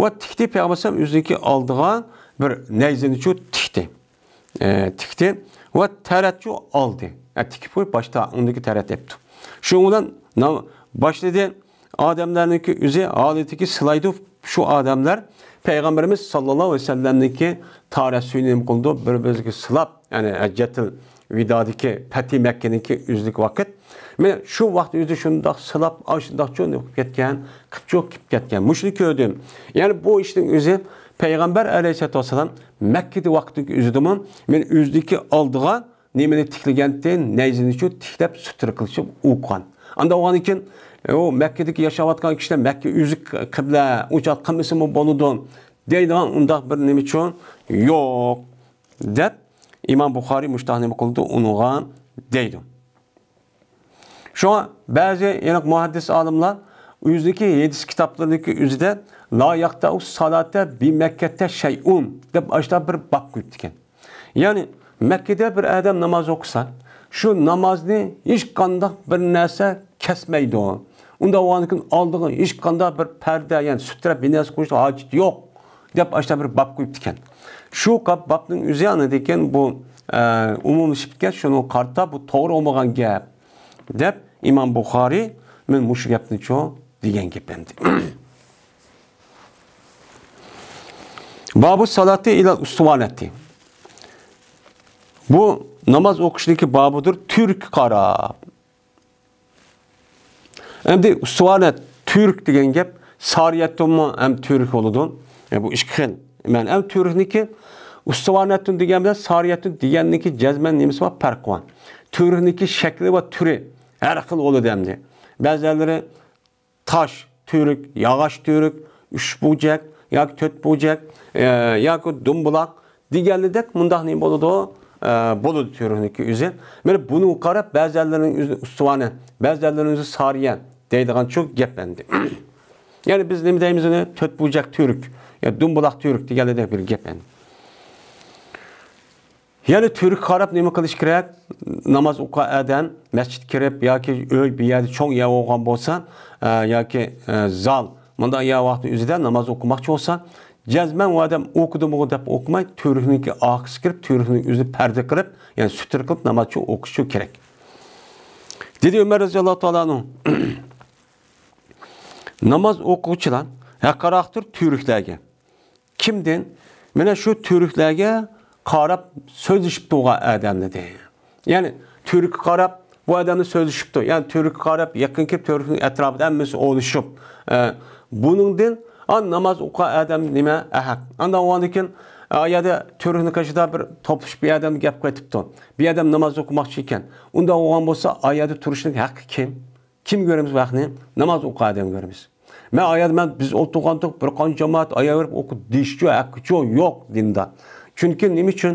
ۋە تىكتى پەيغەمبەر ئۆزىنىڭكى ئالدىغا بىر نەيزىنىچۇ تىكتى. ئە، تىكتى ۋە تەرەتچۇ ئالدى. ئە، تىكىپ قويۇپ، باشتا ئۇندىكى تەرەت ئەپتۇ. شۇنىڭ بىلەن نام-، باشلىدى. ئادەملەرنىڭكى ئۆزى ھالىتىكى سىلايدۇ. شۇ ئادەملەر پەيغەمبىرىمىز ساللاللاھۇ ئەلەيھى ۋەسەللەمنىڭكى تارەسىنى نېمە قىلىدۇ؟ بىر-بىرىگە سىلاپ، يەنى ھەججەتىل ۋىدادىكى پەتھى مەككىنىڭكى ئۆزىدىكى ۋاقىت. مەن شۇ ۋاقىت ئۆزىدە شۇنداق سىلاپ، ئاشۇنداقچۇ نېمە قىلىپ كەتكەن، قىپچۇق كېلىپ كەتكەن. مۇشۇنى كۆردۈم. يەنى بۇ ئىشنىڭ ئۆزى پەيغەمبەر ئەلەيھىسسالاتۇ ۋەسسالام مەككىدە ۋاقىتتىكى ئۆزىدىمۇ مەن ئۆزىدىكى ئالدىغا نېمىنى تىكلىگەنتى، نەيزىنىچۇ تىكلەپ سۈتتۈرە قىلىشىپ ئوقۇغان. ئاندىن بولغاندىن كېيىن، ئۇ مەككىدىكى ياشاۋاتقان كىشىلەر مەككە ئۆزى قىبلە، ئۇنچە قىلمىسىمۇ بولىدۇ دەيدىغان ئۇنداق بىر نېمىچۇ يوق، دەپ ئىمام بۇخارىي مۇشۇنداق نېمە قىلدى، ئۇنىڭغا دەيدۇ. شۇڭا بەزى يەنە مۇھەددىس ئالىملار ئۆزىنىڭكى ھەدىس كىتابلىرىنىڭكى ئۆزىدە لا يەقتەئۇ سالاتا بى مەككەتە شەيئۇن دەپ ئاشۇنداق بىر باب قويۇپتىكەن. يەنى مەككىدە بىر ئادەم ناماز ئوقۇسا، شۇ نامازنى ھېچقانداق بىر نەرسە كەسمەيدۇ. ئۇنداق بولغاندىكىن ئالدىغا ھېچقانداق بىر پەردە، يەنى سۈترە بىر نەرسە قويۇشقا ھاجىتى يوق، دەپ ئاشۇنداق بىر باب قويۇپتىكەن. شۇ باب-، بابنىڭ ئۆزى ئاندىن كېيىن بۇ، ئە، ئومۇملىشىپ كەتكەن، شۇنىڭغا قارىتا بۇ توغرا بولمىغان گەپ، دەپ ئىمام بۇخارىي مەن مۇشۇ گەپنىچۇ دېگەن گەپ ئەمدى. بابۇ سالاتى ئىلەل ئۇستۇۋانەتى. بۇ ناماز ئوقۇشنىڭكى بابىدۇر، تۈۋرۈككە قاراپ. ئەمدى ئۇستۇۋانەت، تۈۋرۈك دېگەن گەپ، سارىيەتتىنمۇ ھەم تۈۋرۈك بولىدۇ. ئە، بۇ ئىككى خىل. مەن ھەم تۈۋرۈكنىڭكى ئۇستۇۋانەتتىن دېگەن بىلەن سارىيەتتىن دېگەننىڭكى جەزمەن نېمىسى بار؟ پەرقى بار. تۈۋرۈكنىڭكى شەكلى ۋە تۈرى ھەر خىل بولىدۇ ئەمدى. بەزىلەرلىرى تاش تۈۋرۈك، ياغاچ تۈۋرۈك، ئۈچ بۇرجەك ياكى تۆت بۇرجەك، ئە، ياكى دۇمبۇلاق دېگەنلىدەك مۇنداق نېمە بولىدۇ؟ ئە، بولىدۇ تۈۋرۈكنىڭكى ئۆزى. مانا بۇنىڭغا قاراپ بەزىلەرنىڭ ئۆزى ئۇستۇۋانە، بەزىلەرنىڭ ئۆزى سارىيە دەيدىغانچۇ گەپ ئەمدى. يەنى بىز نېمە دەيمىز ئۇنى؟ تۆت بۇرجەك تۈۋرۈك، يا دۇمبۇلاق تۈۋرۈك دېگەنلىدەك بىر گەپ ئەمدى. يەنى تۈۋرۈككە قاراپ نېمە قىلىش كېرەك؟ ناماز ئوقۇغان ئادەم مەسچىتكە كىرىپ ياكى ئۆي بىر يەردە چوڭ يەر بولغان بولسا، ئە، ياكى، ئە، زال، مۇنداق يەر ۋاقتى ئۆزىدە ناماز ئوقۇماقچى بولسا، جەزمەن ئۇ ئادەم ئوقۇدىمۇ دەپ ئوقۇماي، تۈۋرۈكنىڭكى ئارقىسىغا كىرىپ، تۈۋرۈكنىڭ ئۆزىنى پەردە قىلىپ، يەنى سۈترە قىلىپ ناماز ئوقۇشى كېرەك. دېدى ئۆمەر رەزىياللاھۇ تائالا ئەنھۇ، ناماز ئوقۇغۇچىلار ھەققىراقتۇر تۈۋرۈكلەرگە. كىمدىن؟ مانا شۇ تۈۋرۈكلەرگە قاراپ سۆزلىشىپ تۇرغان ئادەملىدى. يەنى تۈۋرۈككە قاراپ بۇ ئادەمنى سۆزلىشىپتۇ. يەنى تۈۋرۈككە قاراپ يېقىن كېلىپ تۈۋرۈكنىڭ ئەتراپىدا ھەممىسى ئولىشىپ، ئە، بۇنىڭدىن، ئا، ناماز ئوقۇغان ئادەم نېمە ئەھەق. ئاندىن ئۇنىڭدىن كېيىن، ئا، يەردە تۈۋرۈكنىڭ قېشىدا بىر توپلىشىپ بىر ئادەم گەپ قېتىپتۇ. بىر ئادەم ناماز ئوقۇماقچى ئىكەن. ئۇنداق بولغان بولسا، ئا يەردە تۇرۇشنىڭ ھەققى كىم؟ كىمگە بېرىمىز ۋاقىتنى؟ ناماز ئوقۇغان ئادەمگە بېرىمىز. مەن ئايەردە مەن بىز ئولتۇرغانتۇق، بىر قانچە جامائەت ئاياغ بېرىپ ئوقۇ دېيىشچۇ، ھەققىچۇ يوق دىندا. چۈنكى نېمە ئۈچۈن؟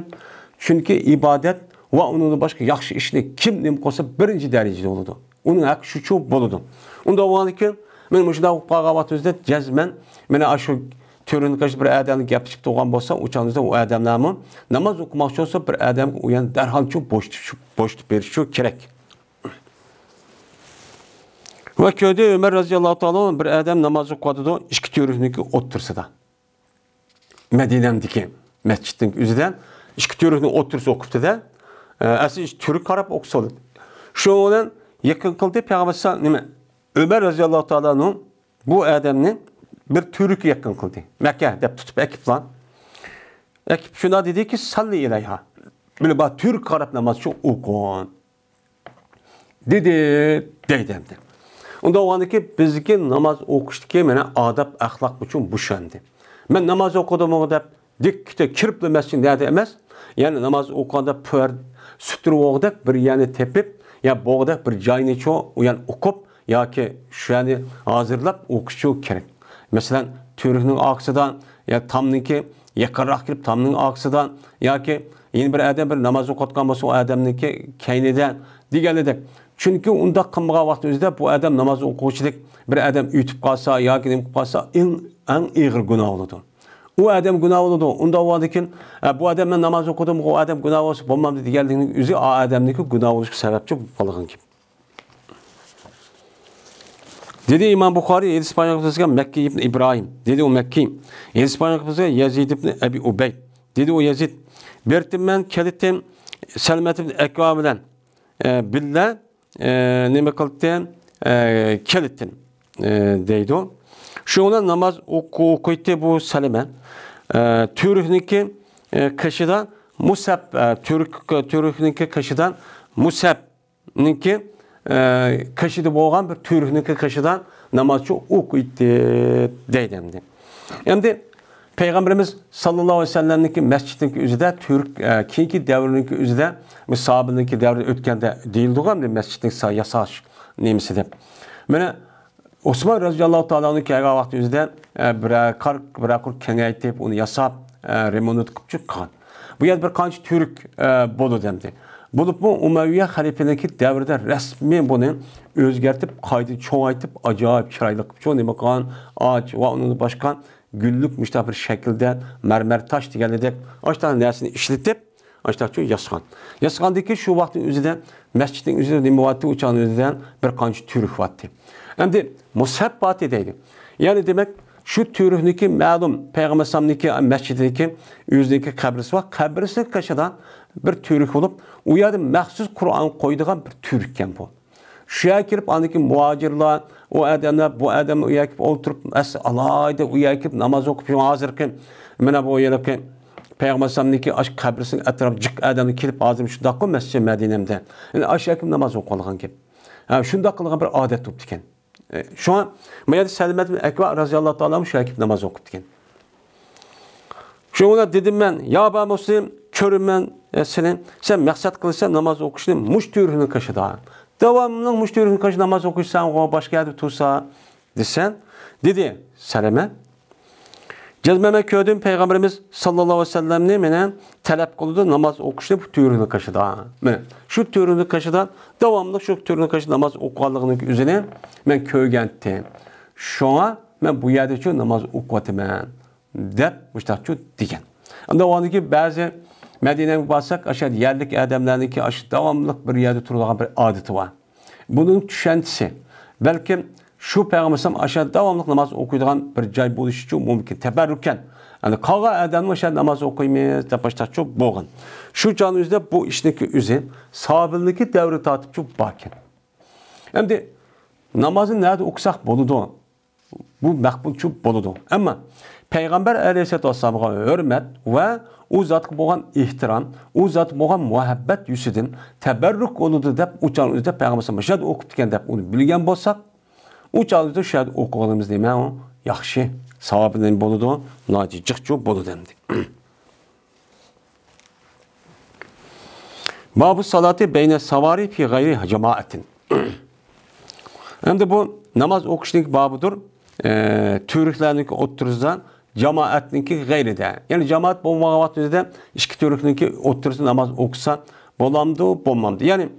چۈنكى ئىبادەت ۋە ئۇنىڭدىن باشقا ياخشى ئىشنى كىم نېمە قىلسا، بىرىنچى دەرىجىدە بولىدۇ. ئۇنىڭ ھەققى شۇچۇ بولىدۇ. ئۇنداق بولغاندىكىن، مەن مۇشۇنداق بولۇپ قالغان ۋاقتىمىزدا جەزمەن مانا ئاشۇ تۆرىنى قىلىش بىر ئادەمنى گەپلىشىپ تۇرغان بولسا، ئۇ چاغدا ئۇ ئادەملەرمۇ ناماز ئوقۇماقچى بولسا، بىر ئادەمگە ئۇ يەنى دەرھالچۇ بوشىتىپ، بوشىتىپ بېرىشچۇ كېرەك. ۋە كۆردى، ئۆمەر رەزىياللاھۇ تائالا بىر ئادەم ناماز ئوقۇۋاتىدۇ، ئىككى تۈركنىڭكى ئوتتۇرىسىدا. مەدىنەمدىكى مەسچىتنىڭ ئۆزىدە ئىككى تۈركنىڭ ئوتتۇرىسى ئوقۇپتۇ-دە. ئە، ئەسلى تۈرك قاراپ ئوقۇسا بولىدۇ. شۇنىڭ بىلەن يېقىن قىلدى پەيغەمبەر، نېمە، ئۆمەر رەزىياللاھۇ تائالا بۇ ئادەمنى بىر تۈرككە يېقىن قىلدى. مەككە دەپ تۇتۇپ ئەكىپلا. ئەكىپ شۇنداق دېدىكى، ساللى ئىلەيھا. بىلە بار تۈرككە قاراپ ناماز شۇ ئوقۇ. دېدى، دەيدۇ ئەمدى. ئۇنداق بولغاندىكى بىزدىكى ناماز ئوقۇشتىكى مانا ئاداب ئەخلاق ئۈچۈن بۇ شۇ ئەمدى. مەن ناماز ئوقۇدۇمغۇ دەپ دىككىتە كىرىپلا مەسچىت نەدە ئەمەس، يەنى ناماز ئوقۇغاندا پۇر سۈتتۈرۈۋالغۇدەك بىر يەرنى تېپىپ، يا بولغۇدەك بىر جاينى چو ئۇ يەرنى ئوقۇپ، ياكى شۇ يەرنى ھازىرلاپ ئوقۇشچۇ كېرەك. مەسىلەن، تۈركنىڭ ئارقىسىدا يا تامنىڭكى يېقىنراق كېلىپ تامنىڭ ئارقىسىدا ياكى يەنە بىر ئادەم بىر ناماز ئوقۇۋاتقان بولسا، ئۇ ئادەمنىڭكى كەينىدە دېگەنلىدەك. چۈنكى ئۇنداق قىلمىغان ۋاقتى ئۆزىدە بۇ ئادەم ناماز ئوقۇغۇچىدەك بىر ئادەم ئۆتۈپ قالسا ياكى نېمە قىلىپ قالسا، ئەڭ، ئەڭ ئېغىر گۇناھ بولىدۇ. ئۇ ئادەم گۇناھ بولىدۇ. ئۇنداق بولغاندىكىن، ئە، بۇ ئادەم مەن ناماز ئوقۇدۇم، ئۇ ئادەم گۇناھ بولسا بولمامدۇ دېگەنلىكنىڭ ئۆزى ئا ئادەمنىڭكى گۇناھ بولۇشقا سەۋەبچى بولۇپ قالغان گەپ. دېدى ئىمام بۇخارىي، ھەدىس بايان قىلسىغان مەككى ئىبن ئىبراھىم. دېدى ئۇ مەككى. ھەدىس بايان قىلسىغان يەزىد ئىبن ئەبى ئۇبەيد. دېدى ئۇ يەزىد. بېرىپتىمەن، كېلىتتىم، سەلمەت ئىبن ئەكۋا بىلەن، ئە، بىللە، ئە، نېمە قىلتىم، ئە، كېلىتتىم، ئە، دەيدۇ. شۇ بىلەن ناماز ئوقۇ-، ئوقۇيتتى بۇ سەلمە. ئە، تۈركنىڭكى، ئە، قېشىدا مۇسەب، ئە، تۈرك، تۈركنىڭكى قېشىدا مۇسەب نىڭكى، ئە، قېشىدا بولغان بىر تۈركنىڭكى قېشىدا نامازچى ئوقۇيتتى دەيدۇ ئەمدى. ئەمدى پەيغەمبىرىمىز ساللاللاھۇ ئەلەيھى ۋەسەللەمنىڭكى مەسچىتنىڭكى ئۆزىدە تۈرك، ئە، كېيىنكى دەۋرنىڭكى ئۆزىدە بۇ ساھابىنىڭكى دەۋرى ئۆتكەندە دېيىلىدىغۇ ئەمدى مەسچىتنىڭ سا-، ياساش نېمىسى دەپ. مانا ئوسمان رەزىياللاھۇ تائالا ئەنھۇ كەلگەن ۋاقتى ئۆزىدە، ئە، بىرەر قار، بىرەر قۇر كېڭەيتىپ، ئۇنى ياساپ، ئە، رېمونت قىلىپ چىققان. بۇ يەردە بىر قانچە تۈرك، ئە، بولىدۇ ئەمدى. بولۇپمۇ ئۇمەۋىيە خەلىپىنىڭكى دەۋرىدە رەسمىي بۇنى ئۆزگەرتىپ، قايتا چوڭايتىپ، ئاجايىپ چىرايلىق قىلىپ، نېمە قىلغان، ئاچ ۋە ئۇنىڭدىن باشقا گۈللۈك مۇشۇنداق بىر شەكىلدە مەرمەر تاش دېگەنلىدەك ئاشۇنداق نەرسىنى ئىشلىتىپ، ئاشتاقچۇ ياسىغان. ياسىغاندىكى شۇ ۋاقىتنىڭ ئۆزىدە مەسچىتنىڭ ئۆزىدە نېمە بارتى؟ ئۇ چاغنىڭ ئۆزىدە بىر قانچە تۈرك بارتى. ئەمدى مۇسھەب بارتى دەيدۇ. يەنى دېمەك، شۇ تۈركنىڭكى مەلۇم پەيغەمبەر ئەلەيھىسسالامنىڭكى مەسچىتىدىكى ئۆزىنىڭكى قەبرىسى بار. قەبرىسىنىڭ قېشىدا بىر تۈرك بولۇپ، ئۇ يەردە مەخسۇس قۇرئان قويىدىغان بىر تۈرك ئىكەن بۇ. شۇ يەرگە كېلىپ، ئاندىن كېيىن مۇھاجىرلار، ئۇ ئادەملەر، بۇ ئادەم ئۇ يەرگە كېلىپ ئولتۇرۇپ، ئەس-، ئالاھىدە ئۇ يەرگە كېلىپ ناماز ئوقۇپ، شۇڭا ھازىرقى مانا بۇ ھېلىقى پەيغەمبەر ئەلەيھىسسالامنىڭكى ئاشۇ قەبرىسىنىڭ ئەتراپىدا جىق ئادەملەر كېلىپ، ھازىر شۇنداققۇ مەسچىت مەدىنەمدە. يەنى ئاشۇ يەرگە كېلىپ ناماز ئوقۇۋالغان گەپ. ھە، شۇنداق قىلغان بىر ئادەت بوپتىكەن. ئە، شۇڭا ما يەردە سەلمەت بىن ئەكۋا رەزىياللاھۇ تائالا شۇ يەرگە كېلىپ ناماز ئوقۇپتىكەن. شۇڭا دېدىم مەن، يا ئەبا مۇسلىم، كۆرىمەن، ئە، سېنى، سەن مەقسەت قىلىسەن ناماز ئوقۇشنى مۇشۇ تۈركنىڭ قېشىدا. داۋاملىق مۇشۇ تۈركنىڭ قېشىدا ناماز ئوقۇيسەن، باشقا يەردە تۇرسا، دېسەن، دېدى سەلمە. جەزمەن مەن كۆردۈم پەيغەمبىرىمىز ساللاللاھۇ ئەلەيھى ۋەسەللەمنى مېنى تەلەپ قىلىدۇ ناماز ئوقۇشنى بۇ تۈركنىڭ قېشىدا. مانا شۇ تۈركنىڭ قېشىدا، داۋاملىق شۇ تۈركنىڭ قېشىدا ناماز ئوقۇغانلىقىنىڭ ئۆزىنى مەن كۆرگەنتىم. شۇڭا مەن بۇ يەردىچۇ ناماز ئوقۇۋاتىمەن. دەپ مۇشتاقچۇ دېگەن. ئەمدى ئۇنىڭدىكى بەزى مەدىنەگە بارساق، ئاشۇ يەرلىك ئادەملەرنىڭكى ئاشۇ داۋاملىق بىر يەردە تۇرىدىغان بىر ئادىتى بار. بۇنىڭ چۈشەنچىسى، بەلكىم شۇ پەيغەمبەر ئاشۇ داۋاملىق ناماز ئوقۇيدىغان بىر جاي بولۇشىچۇ مۇمكىن. تەبەررۇكەن. يەنى قالغان ئادەممۇ ئاشۇ ناماز ئوقۇيمىز دەپ مۇشتاقچۇ بولغان. شۇ چاغنىڭ ئۆزىدە بۇ ئىشنىڭكى ئۆزى ساھابىلىكى دەۋرى تارتىپچۇ باركەن. ئەمدى نامازنى نەدە ئوقۇساق بولىدۇ؟ بۇ مەقبۇلچۇ بولىدۇ. ئەمما پەيغەمبەر ئەلەيھىسسالاتۇ ۋەسسالامغا ھۆرمەت ۋە ئۇ زاتقا بولغان ئېھتىرام، ئۇ زاتقا بولغان مۇھەببەت يۈسىدىن تەبەررۇك بولىدۇ دەپ، ئۇ چاغنىڭ ئۆزىدە پەيغەمبەر مۇشۇ يەردە ئوقۇپتىكەن دەپ ئۇنى بىلگەن بولساق، ئۇ چاغدا شۇ يەردە ئوقۇغىنىمىز نېمە ئۇ؟ ياخشى. ساۋابى نېمە بولىدۇ؟ ناھايىتى جىقچۇ بولىدۇ ئەمدى. بابۇ سالاتى بەينە ساۋارى فى غەيرى جامائەتىن. ئەمدى بۇ ناماز ئوقۇشنىڭ بابىدۇر، ئە، تۈركلەرنىڭكى ئوتتۇرىسىدا، جامائەتنىڭكى غەيرىدە. يەنى جامائەت بولمىغان ۋاقتىمىزدا ئىككى تۈركنىڭكى ئوتتۇرىسىدا ناماز ئوقۇسا بولامدۇ، بولمامدۇ؟ يەنى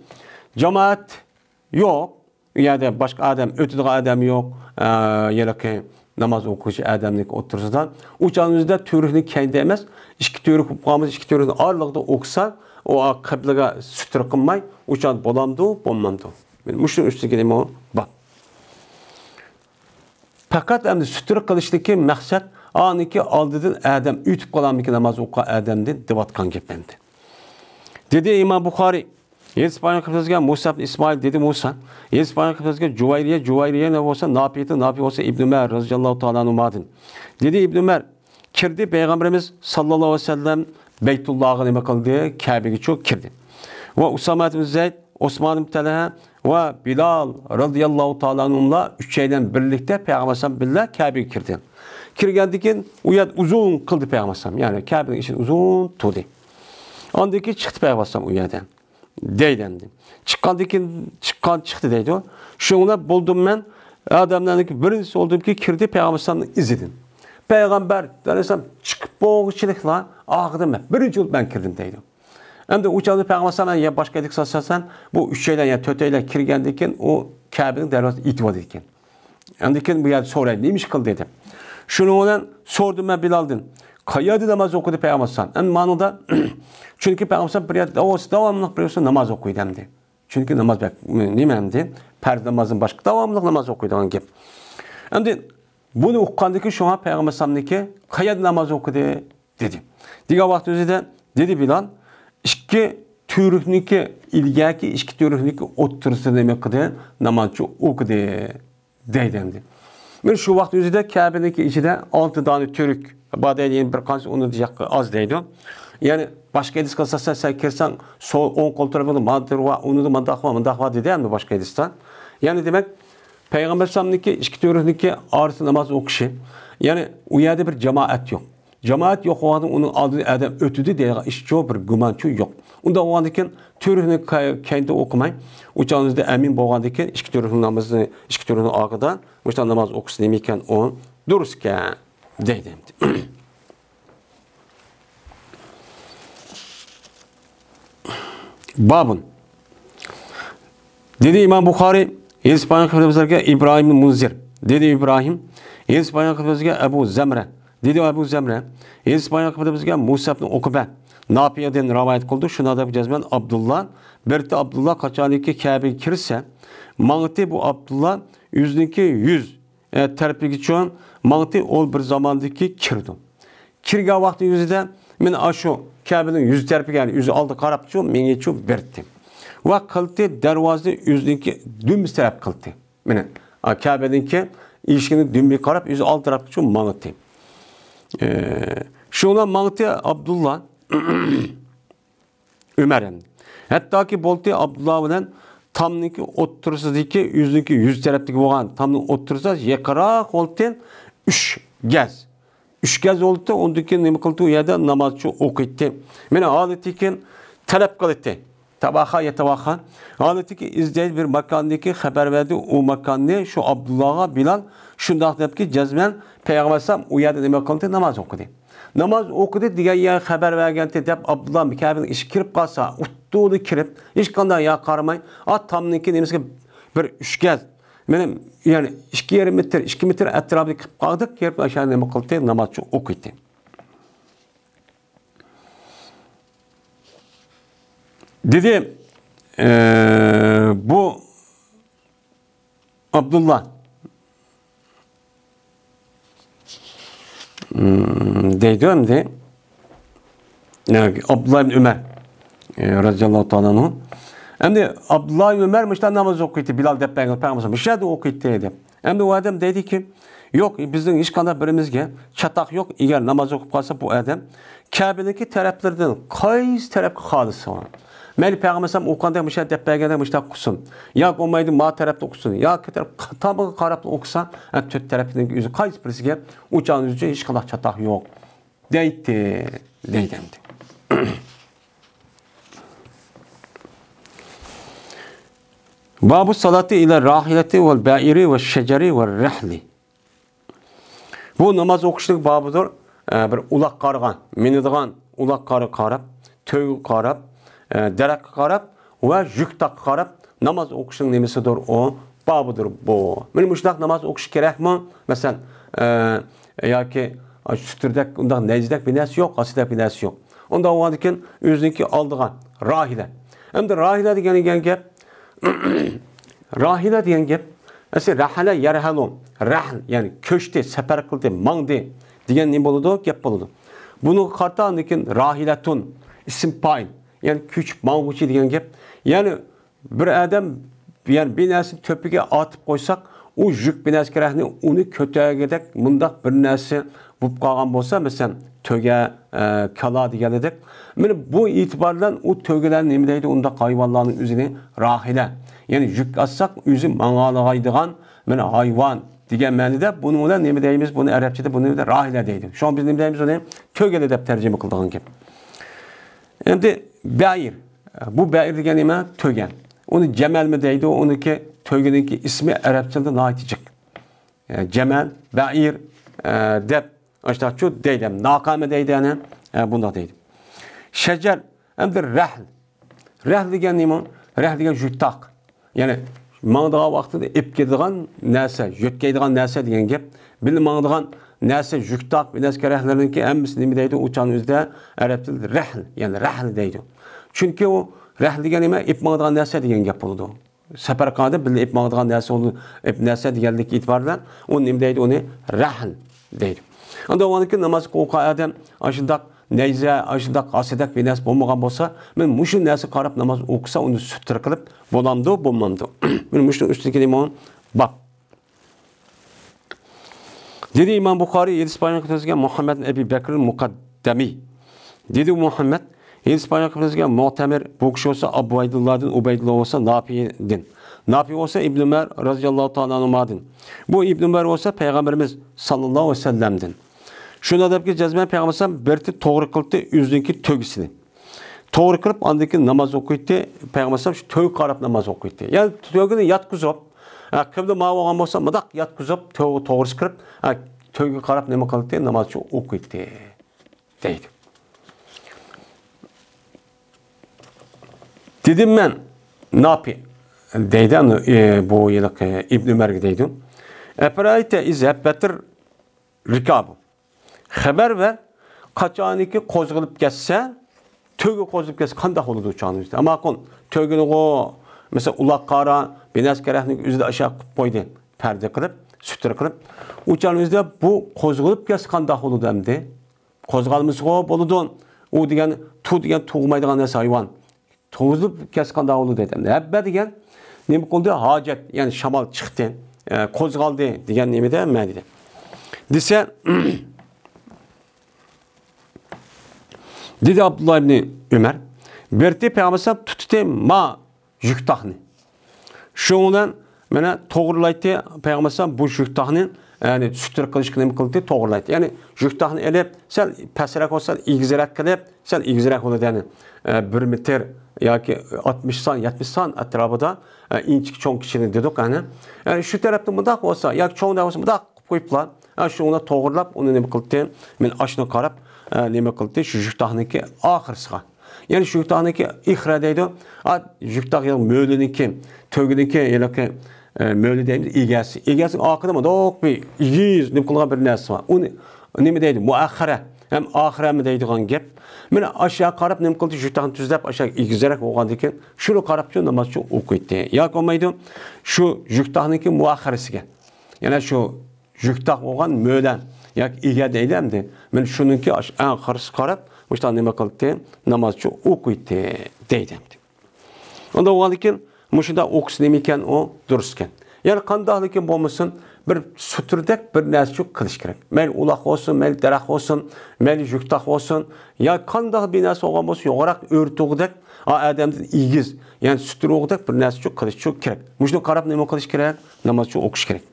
جامائەت يوق، ئۇ يەردە باشقا ئادەم، ئۆتىدىغان ئادەم يوق، ئە، ھېلىقى ناماز ئوقۇغۇچى ئادەمنىڭكى ئوتتۇرىسىدا. ئۇ چاغنىڭ ئۆزىدە تۈركنىڭ كەينىدە ئەمەس، ئىككى تۈرك بولۇپ قالمىسا، ئىككى تۈركنىڭ ئارىلىقىدا ئوقۇسا، ئۇ قىبلىگە سۈتتۈرە قىلماي، ئۇ چاغ بولامدۇ، بولمامدۇ؟ مانا مۇشۇنىڭ ئۈستىدىكى نېمە بار؟ پەقەت ئەمدى سۈتتۈرە قىلىشتىكى مەقسەت، ئانىڭكى ئالدىدىن ئادەم ئۆتۈپ قالامدىكى ناماز ئوقۇغان ئادەمدىن دەۋاتقان گەپ ئەمدى. دېدى ئىمام بۇخارىي، يېزىپ بارغان قىبلىسىگە مۇسا ئىبن ئىسمائىل، دېدى مۇسا، يېزىپ بارغان قىبلىسىگە جۇۋايرىيە، جۇۋايرىيە نېمە بولسا، ناپىيە، ناپىيە بولسا ئىبنى ئۆمەر رەزىياللاھۇ تائالا ئەنھۇمادىن. دېدى ئىبنى ئۆمەر، كىردى پەيغەمبىرىمىز ساللاللاھۇ ئەلەيھى ۋەسەللەم بەيتۇللاغا نېمە قىلدى؟ كەبىگىچۇ كىردى. ۋە ئۇسامە ئىبن زەيد، ئوسمان ئىبن تەلھە ۋە بىلال رەزىياللاھۇ تائالا ئەنھۇملار ئۈچەيلەن بىرلىكتە پەيغەمبەر ئەلەيھىسسالام بىللە كەبىگە كىردى. كىرگەندىن كېيىن ئۇ يەردە ئۇزۇن قىلدى پەيغەمبەر ئەلەيھىسسالام. يەنى كەبىنىڭ ئىچىدە ئۇزۇن تۇردى. ئاندىن كېيىن چىقتى پەيغەمبەر ئەلەيھىسسالام ئۇ يەردىن. دەيدۇ ئەمدى. چىققاندىن كېيىن، چىققان، چىقتى دەيدۇ. شۇنىڭ بىلەن بولدۇم مەن، ئادەملەرنىڭكى بىرىنچىسى بولدۇمكى، كىردى پەيغەمبەر ئەلەيھىسسالامنىڭ ئىزىدىن. پەيغەمبەر ئەلەيھىسسالام چىقىپ بولغۇچىلىكلا ئارقىدىن مەن بىرىنچى بولۇپ مەن كىردىم دەيدۇ. ئەمدى ئۇ چاغدا پەيغەمبەر ئەلەيھىسسالام يا باشقا ئەدىكىسى ئاساسەن، بۇ ئۈچەيلەن يا تۆتەيلەن كىرگەندىن كېيىن ئۇ كەبىنىڭ دەرۋازىسىنى ئېتىۋالىدىكەن. ئاندىن كېيىن بۇ يەردە سورايدۇ، نېمە ئىش قىلدى دەپ. شۇنىڭ بىلەن سورىدىم مەن بىلالدىن، قەيەردە ناماز ئوقۇدى پەيغەمبەر ئەلەيھىسسالام؟ ئەمدى مانىدا، چۈنكى پەيغەمبەر ئەلەيھىسسالام بىر يەردە داۋاملىق، داۋاملىق بىر يەردە ناماز ئوقۇيدۇ ئەمدى. چۈنكى ناماز بەك، نېمە ئەمدى؟ پەرز نامازدىن باشقا داۋاملىق ناماز ئوقۇيدىغان گەپ. ئەمدى بۇنى ئۇققاندىن كېيىن شۇڭا پەيغەمبەر ئەلەيھىسسالامنىڭكى قەيەردە ناماز ئوقۇدى؟ دېدى. دېگەن ۋاقىت ئۆزىدە دېدى بىلال، ئىككى تۈركنىڭكى، ئىلگەركى ئىككى تۈركنىڭكى ئوتتۇرىسىدا نېمە قىلدى؟ نامازچۇ ئوقۇدى دەيدۇ ئەمدى. مانا شۇ ۋاقىت ئۆزىدە كەبىنىڭكى ئىچىدە ئالتە دانە تۈرك بار دەيدۇ، يەنە بىر قانچە ئۇنىڭدىن ياققا ئاز دەيدۇ. يەنى باشقا ھەدىسكە ئاساسەن سەن كىرسەڭ سول ئوڭ قول تەرىپىڭدە مانا تۈر ۋە ئۇنىڭدا مۇنداق بار، مۇنداق بار دېدى ئەمدى باشقا ھەدىستە. يەنى دېمەك، پەيغەمبەر ئەلەيھىسسالامنىڭكى ئىككى تۈركنىڭكى ئارىسىدا ناماز ئوقۇشى، يەنى ئۇ يەردە بىر جامائەت يوق. جامائەت يوق بولغاندىن ئۇنىڭ ئالدىدا ئادەم ئۆتىدۇ دەيدىغان ئىشچۇ بىر گۇمانچۇ يوق. ئۇنداق بولغاندىن كېيىن تۈركنى كەينىدە ئوقۇماي، ئۇ چاغنىڭ ئۆزىدە ئەمىن بولغاندىن كېيىن ئىككى تۈركنىڭ نامىزىنى، ئىككى تۈركنىڭ ئارقىدا مۇشۇنداق ناماز ئوقۇسا نېمە ئىكەن، ئۇ دۇرۇس ئىكەن دەيدۇ. بابۇن. دېدى ئىمام بۇخارىي، يېزىپ بارغان قىبلىمىزگە ئىبراھىم مۇنزىر. دېدى ئىبراھىم، يېزىپ بارغان قىبلىمىزگە ئەبۇ زەمرە. دېدى ئەبۇ زەمرە، يېزىپ بارغان قىبلىمىزگە مۇسا ئىبن ئۇقبە ناپىيەدىن رىۋايەت قىلدى. شۇنداق دەپ جەزمەن ئابدۇللا، بىرتى ئابدۇللا قاچانكى كەبىگە كىرسە، ماڭتى بۇ ئابدۇللا ئۆزىنىڭكى يۈز، ئە، تەرىپىگىچۇ ماڭتى ئول بىر زاماندىكى كىردى. كىرگەن ۋاقتى يۈزىدە، مانا ئاشۇ كەبىنىڭ يۈز تەرىپىگە، يەنى يۈزى ئالدىغا قاراپچۇ، مېڭىچۇ بېرىتتى. ۋە قىلتى دەرۋازىنى ئۆزىنىڭكى دۈمبىسى تەرەپ قىلتى. مانا، ئا، كەبىنىڭكى ئىشىكىنىڭ دۈمبىگە قاراپ، ئۆزى ئالدى تەرەپكىچۇ ماڭىتتى. ئە، شۇڭا ماڭىتى ئابدۇللا ئۆمەر ئەمدى. ھەتتاكى بولتى ئابدۇللا بىلەن تامنىڭكى ئوتتۇرىسىدىكى، ئۆزىنىڭكى يۈز تەرەپتىكى بولغان تامنىڭ ئوتتۇرىسىدا يېقىنراق بولتى ئۈچ گەز. ئۈچ گەز بولتى، ئۇندىن كېيىن نېمە قىلدى؟ ئۇ يەردە نامازچۇ ئوقۇيتتى. مانا ھالىتىكىن تەلەپ قىلىتتى. تەۋاخا يەتەۋاخا. ھالىتىكى ئىزدەيدۇ بىر ماكاندىكى خەۋەر بەردى. ئۇ ماكاننى شۇ ئابدۇللاغا بىلال شۇنداق دەپكى، جەزمەن پەيغەمبەر ئەلەيھىسسالام ئۇ يەردە نېمە قىلدى؟ ناماز ئوقۇدى. ناماز ئوقۇدى دېگەن يەرگە خەۋەر بەرگەنتى دەپ ئابدۇللا كەبىنىڭ ئىشىكىگە كىرىپ قالسا، ئۇتتۇرىدا كىرىپ، ھېچقانداق يەرگە قارىماي، ئا تامنىڭكى نېمىسىگە بىر ئۈچ گەز، مېنىڭ، يەنى ئىككى يېرىم مېتىر، ئىككى مېتىر ئەتراپىدا كىرىپ قالدى، كىرىپ ئاشۇ نېمە قىلدى؟ نامازچۇ ئوقۇيتتى. دېدى، ئە، بۇ ئابدۇللا، ئىم، دەيدۇ ئەمدى. ئابدۇللا ئىبن ئۆمەر، ئە، رەزىياللاھۇ تائالا ئەنھۇ. ئەمدى ئابدۇللا ئىبن ئۆمەر مۇشۇنداق ناماز ئوقۇيتتى، بىلال دەپ بەرگەن پەيغەمبەر مۇشۇ يەردە ئوقۇيتتى دەپ. ئەمدى ئۇ ئادەم دەيدىكى، يوق، بىزنىڭ ھېچقانداق بىرىمىزگە چاتاق يوق. ئەگەر ناماز ئوقۇپ قالسا بۇ ئادەم كەبىنىڭكى تەرەپلىرىدىن قايسى تەرەپكە خالىسا، مەيلى پەيغەمبەر ئەلەيھىسسالام ئوقۇغاندەك مۇشۇ دەپ بەرگەندەك مۇشۇنداق قىلسۇن، ياكى بولمايدۇ ما تەرەپتە ئوقۇسۇن، ياكى تەرەپ تامغا قاراپلا ئوقۇسا، ئە، تۆت تەرەپنىڭ ئۆزى قايسى بىرسىگە ئۇ چاغنىڭ ئۆزىچە ھېچقانداق چاتاق يوق دەيتتى، دەيدۇ ئەمدى. بابۇ سالاتى ئىلە راھىلەتى ۋەل بەئىرى ۋە شەجەرى ۋە رەھلى. بۇ ناماز ئوقۇشنىڭ بابىدۇر. ئە، بىر ئۇلاغقا قارىغان، مىنىدىغان ئۇلاغقا قارا-، قاراپ، تۆگىگە قاراپ، ئە، دەرەخكە قاراپ ۋە يۈك تاققا قاراپ ناماز ئوقۇشنىڭ نېمىسىدۇر ئۇ؟ بابىدۇر بۇ. مانا مۇشۇنداق ناماز ئوقۇش كېرەكمۇ؟ مەسىلەن، ئە، ياكى سۈتۈردەك، ئۇنداق نەيزىدەك بىر نەرسە يوق، ھاسىدەك بىر نەرسە يوق. ئۇنداق بولغاندىكىن ئۆزىنىڭكى ئالىدىغان راھىلە. ئەمدى راھىلە دېگەن، دېگەن گەپ، راھىلە دېگەن گەپ، ئەسلى رەھەلە يەرھەلۇ، رەھل، يەنى كۆچتى، سەپەر قىلدى، ماڭدى دېگەن نېمە بولىدۇ؟ گەپ بولىدۇ. بۇنىڭغا قارىتا ئاندىن كېيىن راھىلەتۇن، ئىسىم پائىل، يەنى كۆچۈپ ماڭغۇچى دېگەن گەپ. يەنى بىر ئادەم، يەنى بىر نەرسىنى تۆپىگە ئاتىپ قويساق، ئۇ يۈك بىر نەرسە كېرەكنى ئۇنى كۆتەرگۈدەك مۇنداق بىر نەرسە بولۇپ قالغان بولسا، مەسىلەن، تۆگە، ئە، كالا دېگەنلىدەك. مانا بۇ ئېتىبار بىلەن ئۇ تۆگىلەرنى نېمە دەيدۇ؟ ئۇنداق ھايۋانلارنىڭ ئۆزىنى راھىلە، يەنى يۈك ئاتساق ئۆزى ماڭالايدىغان مانا ھايۋان دېگەن مەنىدە. بۇنى بىلەن نېمە دەيمىز؟ بۇنى ئەرەبچىدە بۇنى راھىلە دەيدۇ. شۇڭا بىز نېمە دەيمىز؟ ئۇنى تۆگىلى دەپ تەرجىمە قىلىدىغان گەپ. ئەمدى بەئىر. بۇ بەئىر دېگەن نېمە؟ تۆگە. ئۇنى جەمەلمۇ دەيدۇ، ئۇنىڭكى تۆگىنىڭكى ئىسمى ئەرەبچىلىدە ناھايىتى جىق. جەمەل، بەئىر، ئە، دەپ، ئاشتاقچۇ دەيدۇ. ناقامۇ دەيدۇ، يەنى، ئە، بۇنداق دەيدۇ. شەجەر، ئەمدى رەھل. رەھل دېگەن نېمە؟ رەھل دېگەن يۈك تاق. يەنى ماڭىدىغان ۋاقتىدا ئېلىپ كېتىدىغان نەرسە، يۆتكەيدىغان نەرسە دېگەن گەپ. بىللە ماڭىدىغان نەرسە، يۈك تاق، بىر نەرسە كېرەكلىرىنىڭكى ھەممىسى نېمە دەيدۇ؟ ئۇ چاغنىڭ ئۆزىدە ئەرەب تىلىدا رەھل، يەنى رەھل دەيدۇ. چۈنكى ئۇ رەھل دېگەن نېمە؟ ئېلىپ ماڭىدىغان نەرسە دېگەن گەپ بولىدۇ. سەپەر قىلغاندا بىللە ئېلىپ ماڭىدىغان نەرسە، ئۇ ئېلىپ نەرسە دېگەنلىك ئېتىبار بىلەن ئۇ نېمە دەيدۇ؟ ئۇنى رەھل دەيدۇ. ئاندىن ئۇنىڭدىن كېيىن ناماز ئوقۇغان ئادەم ئاشۇنداق نەيزە، ئاشۇنداق ھاسىدەك بىر نەرسە بولمىغان بولسا، مانا مۇشۇ نەرسىگە قاراپ ناماز ئوقۇسا، ئۇنى سۈتتۈر قىلىپ بولامدۇ، بولمامدۇ؟ مانا مۇشۇنىڭ ئۈستىدىكى نېمە؟ باب. دېدى ئىمام بۇخارىي، ھەدىس بايان قىلىۋاتقان مۇھەممەد ئەبى بەكرىل مۇقەددەمى. دېدى مۇھەممەد، ھەدىس بايان قىلىۋاتقان مۇئتەمىر، بۇ كىشى بولسا ئەبۇ ئۇبەيدۇللادىن، ئۇبەيدۇللا بولسا نافىئدىن. نافىئ بولسا ئىبن ئۆمەر رەزىياللاھۇ تائالا ئەنھۇمادىن. بۇ ئىبن ئۆمەر بولسا پەيغەمبىرىمىز ساللاللاھۇ ئەلەيھى ۋەسەللەمدىن. شۇنداق دەپكى، جەزمەن پەيغەمبەر بىرتى توغرا قىلدى ئۆزىنىڭكى تۆگىسىنى. توغرا قىلىپ، ئاندىن كېيىن ناماز ئوقۇيتتى. پەيغەمبەر شۇ تۆگە قاراپ ناماز ئوقۇيتتى. يەنى تۆگىنى ياتقۇزۇپ، ھە، قىبلە ماڭا بولغان بولسا، مۇنداق ياتقۇزۇپ، تۆگە توغرىسى قىلىپ، ھە، تۆگە قاراپ نېمە قىلدى؟ ناماز شۇ ئوقۇيتتى دەيدۇ. دېدىم مەن، نافىئ دەيدۇ، ئە، بۇ ھېلىقى ئىبن ئۆمەرگە دەيدۇ. ئەپەرەيتە ئىز ھەببەتىر رىكابۇ. خەۋەر بەر، قاچانكى قوزغىلىپ كەتسە، تۆگە قوزغىلىپ كەتسە قانداق بولىدۇ ئۇ چاغنىڭ ئۆزىدە؟ ئەمما قۇن، تۆگىنىغۇ، مەسىلەن، ئۇلاغقا قارا، بىر نەرسە كېرەكنىڭ ئۆزىدە ئاشۇ قىلىپ قويدى، پەردە قىلىپ، سۈتتۈر قىلىپ. ئۇ چاغنىڭ ئۆزىدە بۇ قوزغىلىپ كەتسە قانداق بولىدۇ ئەمدى؟ قوزغالمىسىغۇ بولىدۇ. ئۇ دېگەن تۇ دېگەن تۇغمايدىغان نەرسە ھايۋان. توزۇپ كەتسە قانداق بولىدۇ دەيدۇ. ھەببە دېگەن نېمە قىلدى؟ ھاجەت، يەنى شامال چىقتى، ئە، قوزغالدى دېگەن نېمىدە، مەنىدە. دېسە، دېدى ئابدۇللا ئىبنى ئۆمەر، بىرتى پەيغەمبەر تۇتتى ما يۈك تاقنى. شۇنىڭ بىلەن مانا توغرىلايتتى پەيغەمبەر بۇ يۈك تاقنى، يەنى سۈتتۈر قىلىشقا نېمە قىلدى؟ توغرىلايتتى. يەنى يۈك تاقنى ئېلىپ، سەل پەسرەك بولسا، ئېگىزرەك قىلىپ، سەل ئېگىزرەك بولىدۇ، يەنى، ئە، بىر مېتىر ياكى ئاتمىش سان، يەتمىش سان ئەتراپىدا، ئە، ئىنچىكە چوڭ كىچىكنى دېدۇق، يەنى. يەنى شۇ تەرەپتە مۇنداق بولسا، ياكى چوڭ بولسا مۇنداق قىلىپ قويۇپلا، ئە، شۇنى توغرىلاپ، ئۇنى نېمە قىلدى؟ مەن ئاشۇنى قاراپ، ئە، نېمە قىلدى؟ شۇ يۈك تاقنىڭكى ئاخىرسىغا. يەنى شۇ يۈك تاقنىڭكى ئىخرە دەيدۇ. ئا، يۈك تاق يەنى مۆلىنىڭكى، تۆگىنىڭكى ھېلىقى، ئە، مۆلى دەيمىز، ئىگەسى. ئىگەسىنىڭ ئارقىدا مۇنداق بىر ئېگىز نېمە قىلغان بىر نەرسە بار. ئۇنى نېمە دەيدۇ؟ مۇئەخخەرە ھەم ئاخىرەمۇ دەيدىغان گەپ. مانا ئاشۇ قاراپ نېمە قىلدى؟ يۈك تاقنى تۈزلەپ، ئاشۇ ئېگىزرەك بولغاندىن كېيىن شۇنى قاراپ شۇ ناماز شۇ ئوقۇيتتى. ياكى بولمايدۇ، شۇ يۈك تاقنىڭكى مۇئەخخەرىسىگە. يەنە شۇ يۈك تاق بولغان مۆلە ياكى ئىگە دەيلى ئەمدى. مانا شۇنىڭكى ئاش-، ئەڭ قارىسىغا قاراپ، مۇشۇنداق نېمە قىلدى؟ ناماز شۇ ئوقۇيتتى دەيدۇ ئەمدى. ئۇنداق بولغاندىن كېيىن مۇشۇنداق ئوقۇسا نېمە ئىكەن، ئۇ دۇرۇس ئىكەن. يەنى قانداقلىكىن بولمىسۇن، بىر سۈتۈردەك بىر نەرسىچۇ قىلىش كېرەك. مەيلى ئۇلاق بولسۇن، مەيلى دەرەخ بولسۇن، مەيلى يۈك تاق بولسۇن، يا قانداق بىر نەرسە بولغان بولسا، يوغىراق ئۆرتۈگۈدەك، ئا، ئادەمدىن ئېگىز، يەنى سۈتتۈرۈگۈدەك بىر نەرسىچۇ قىلىشچۇ كېرەك. مۇشۇنى قاراپ نېمە قىلىش كېرەك؟ نامازچۇ ئوقۇش كېرەك.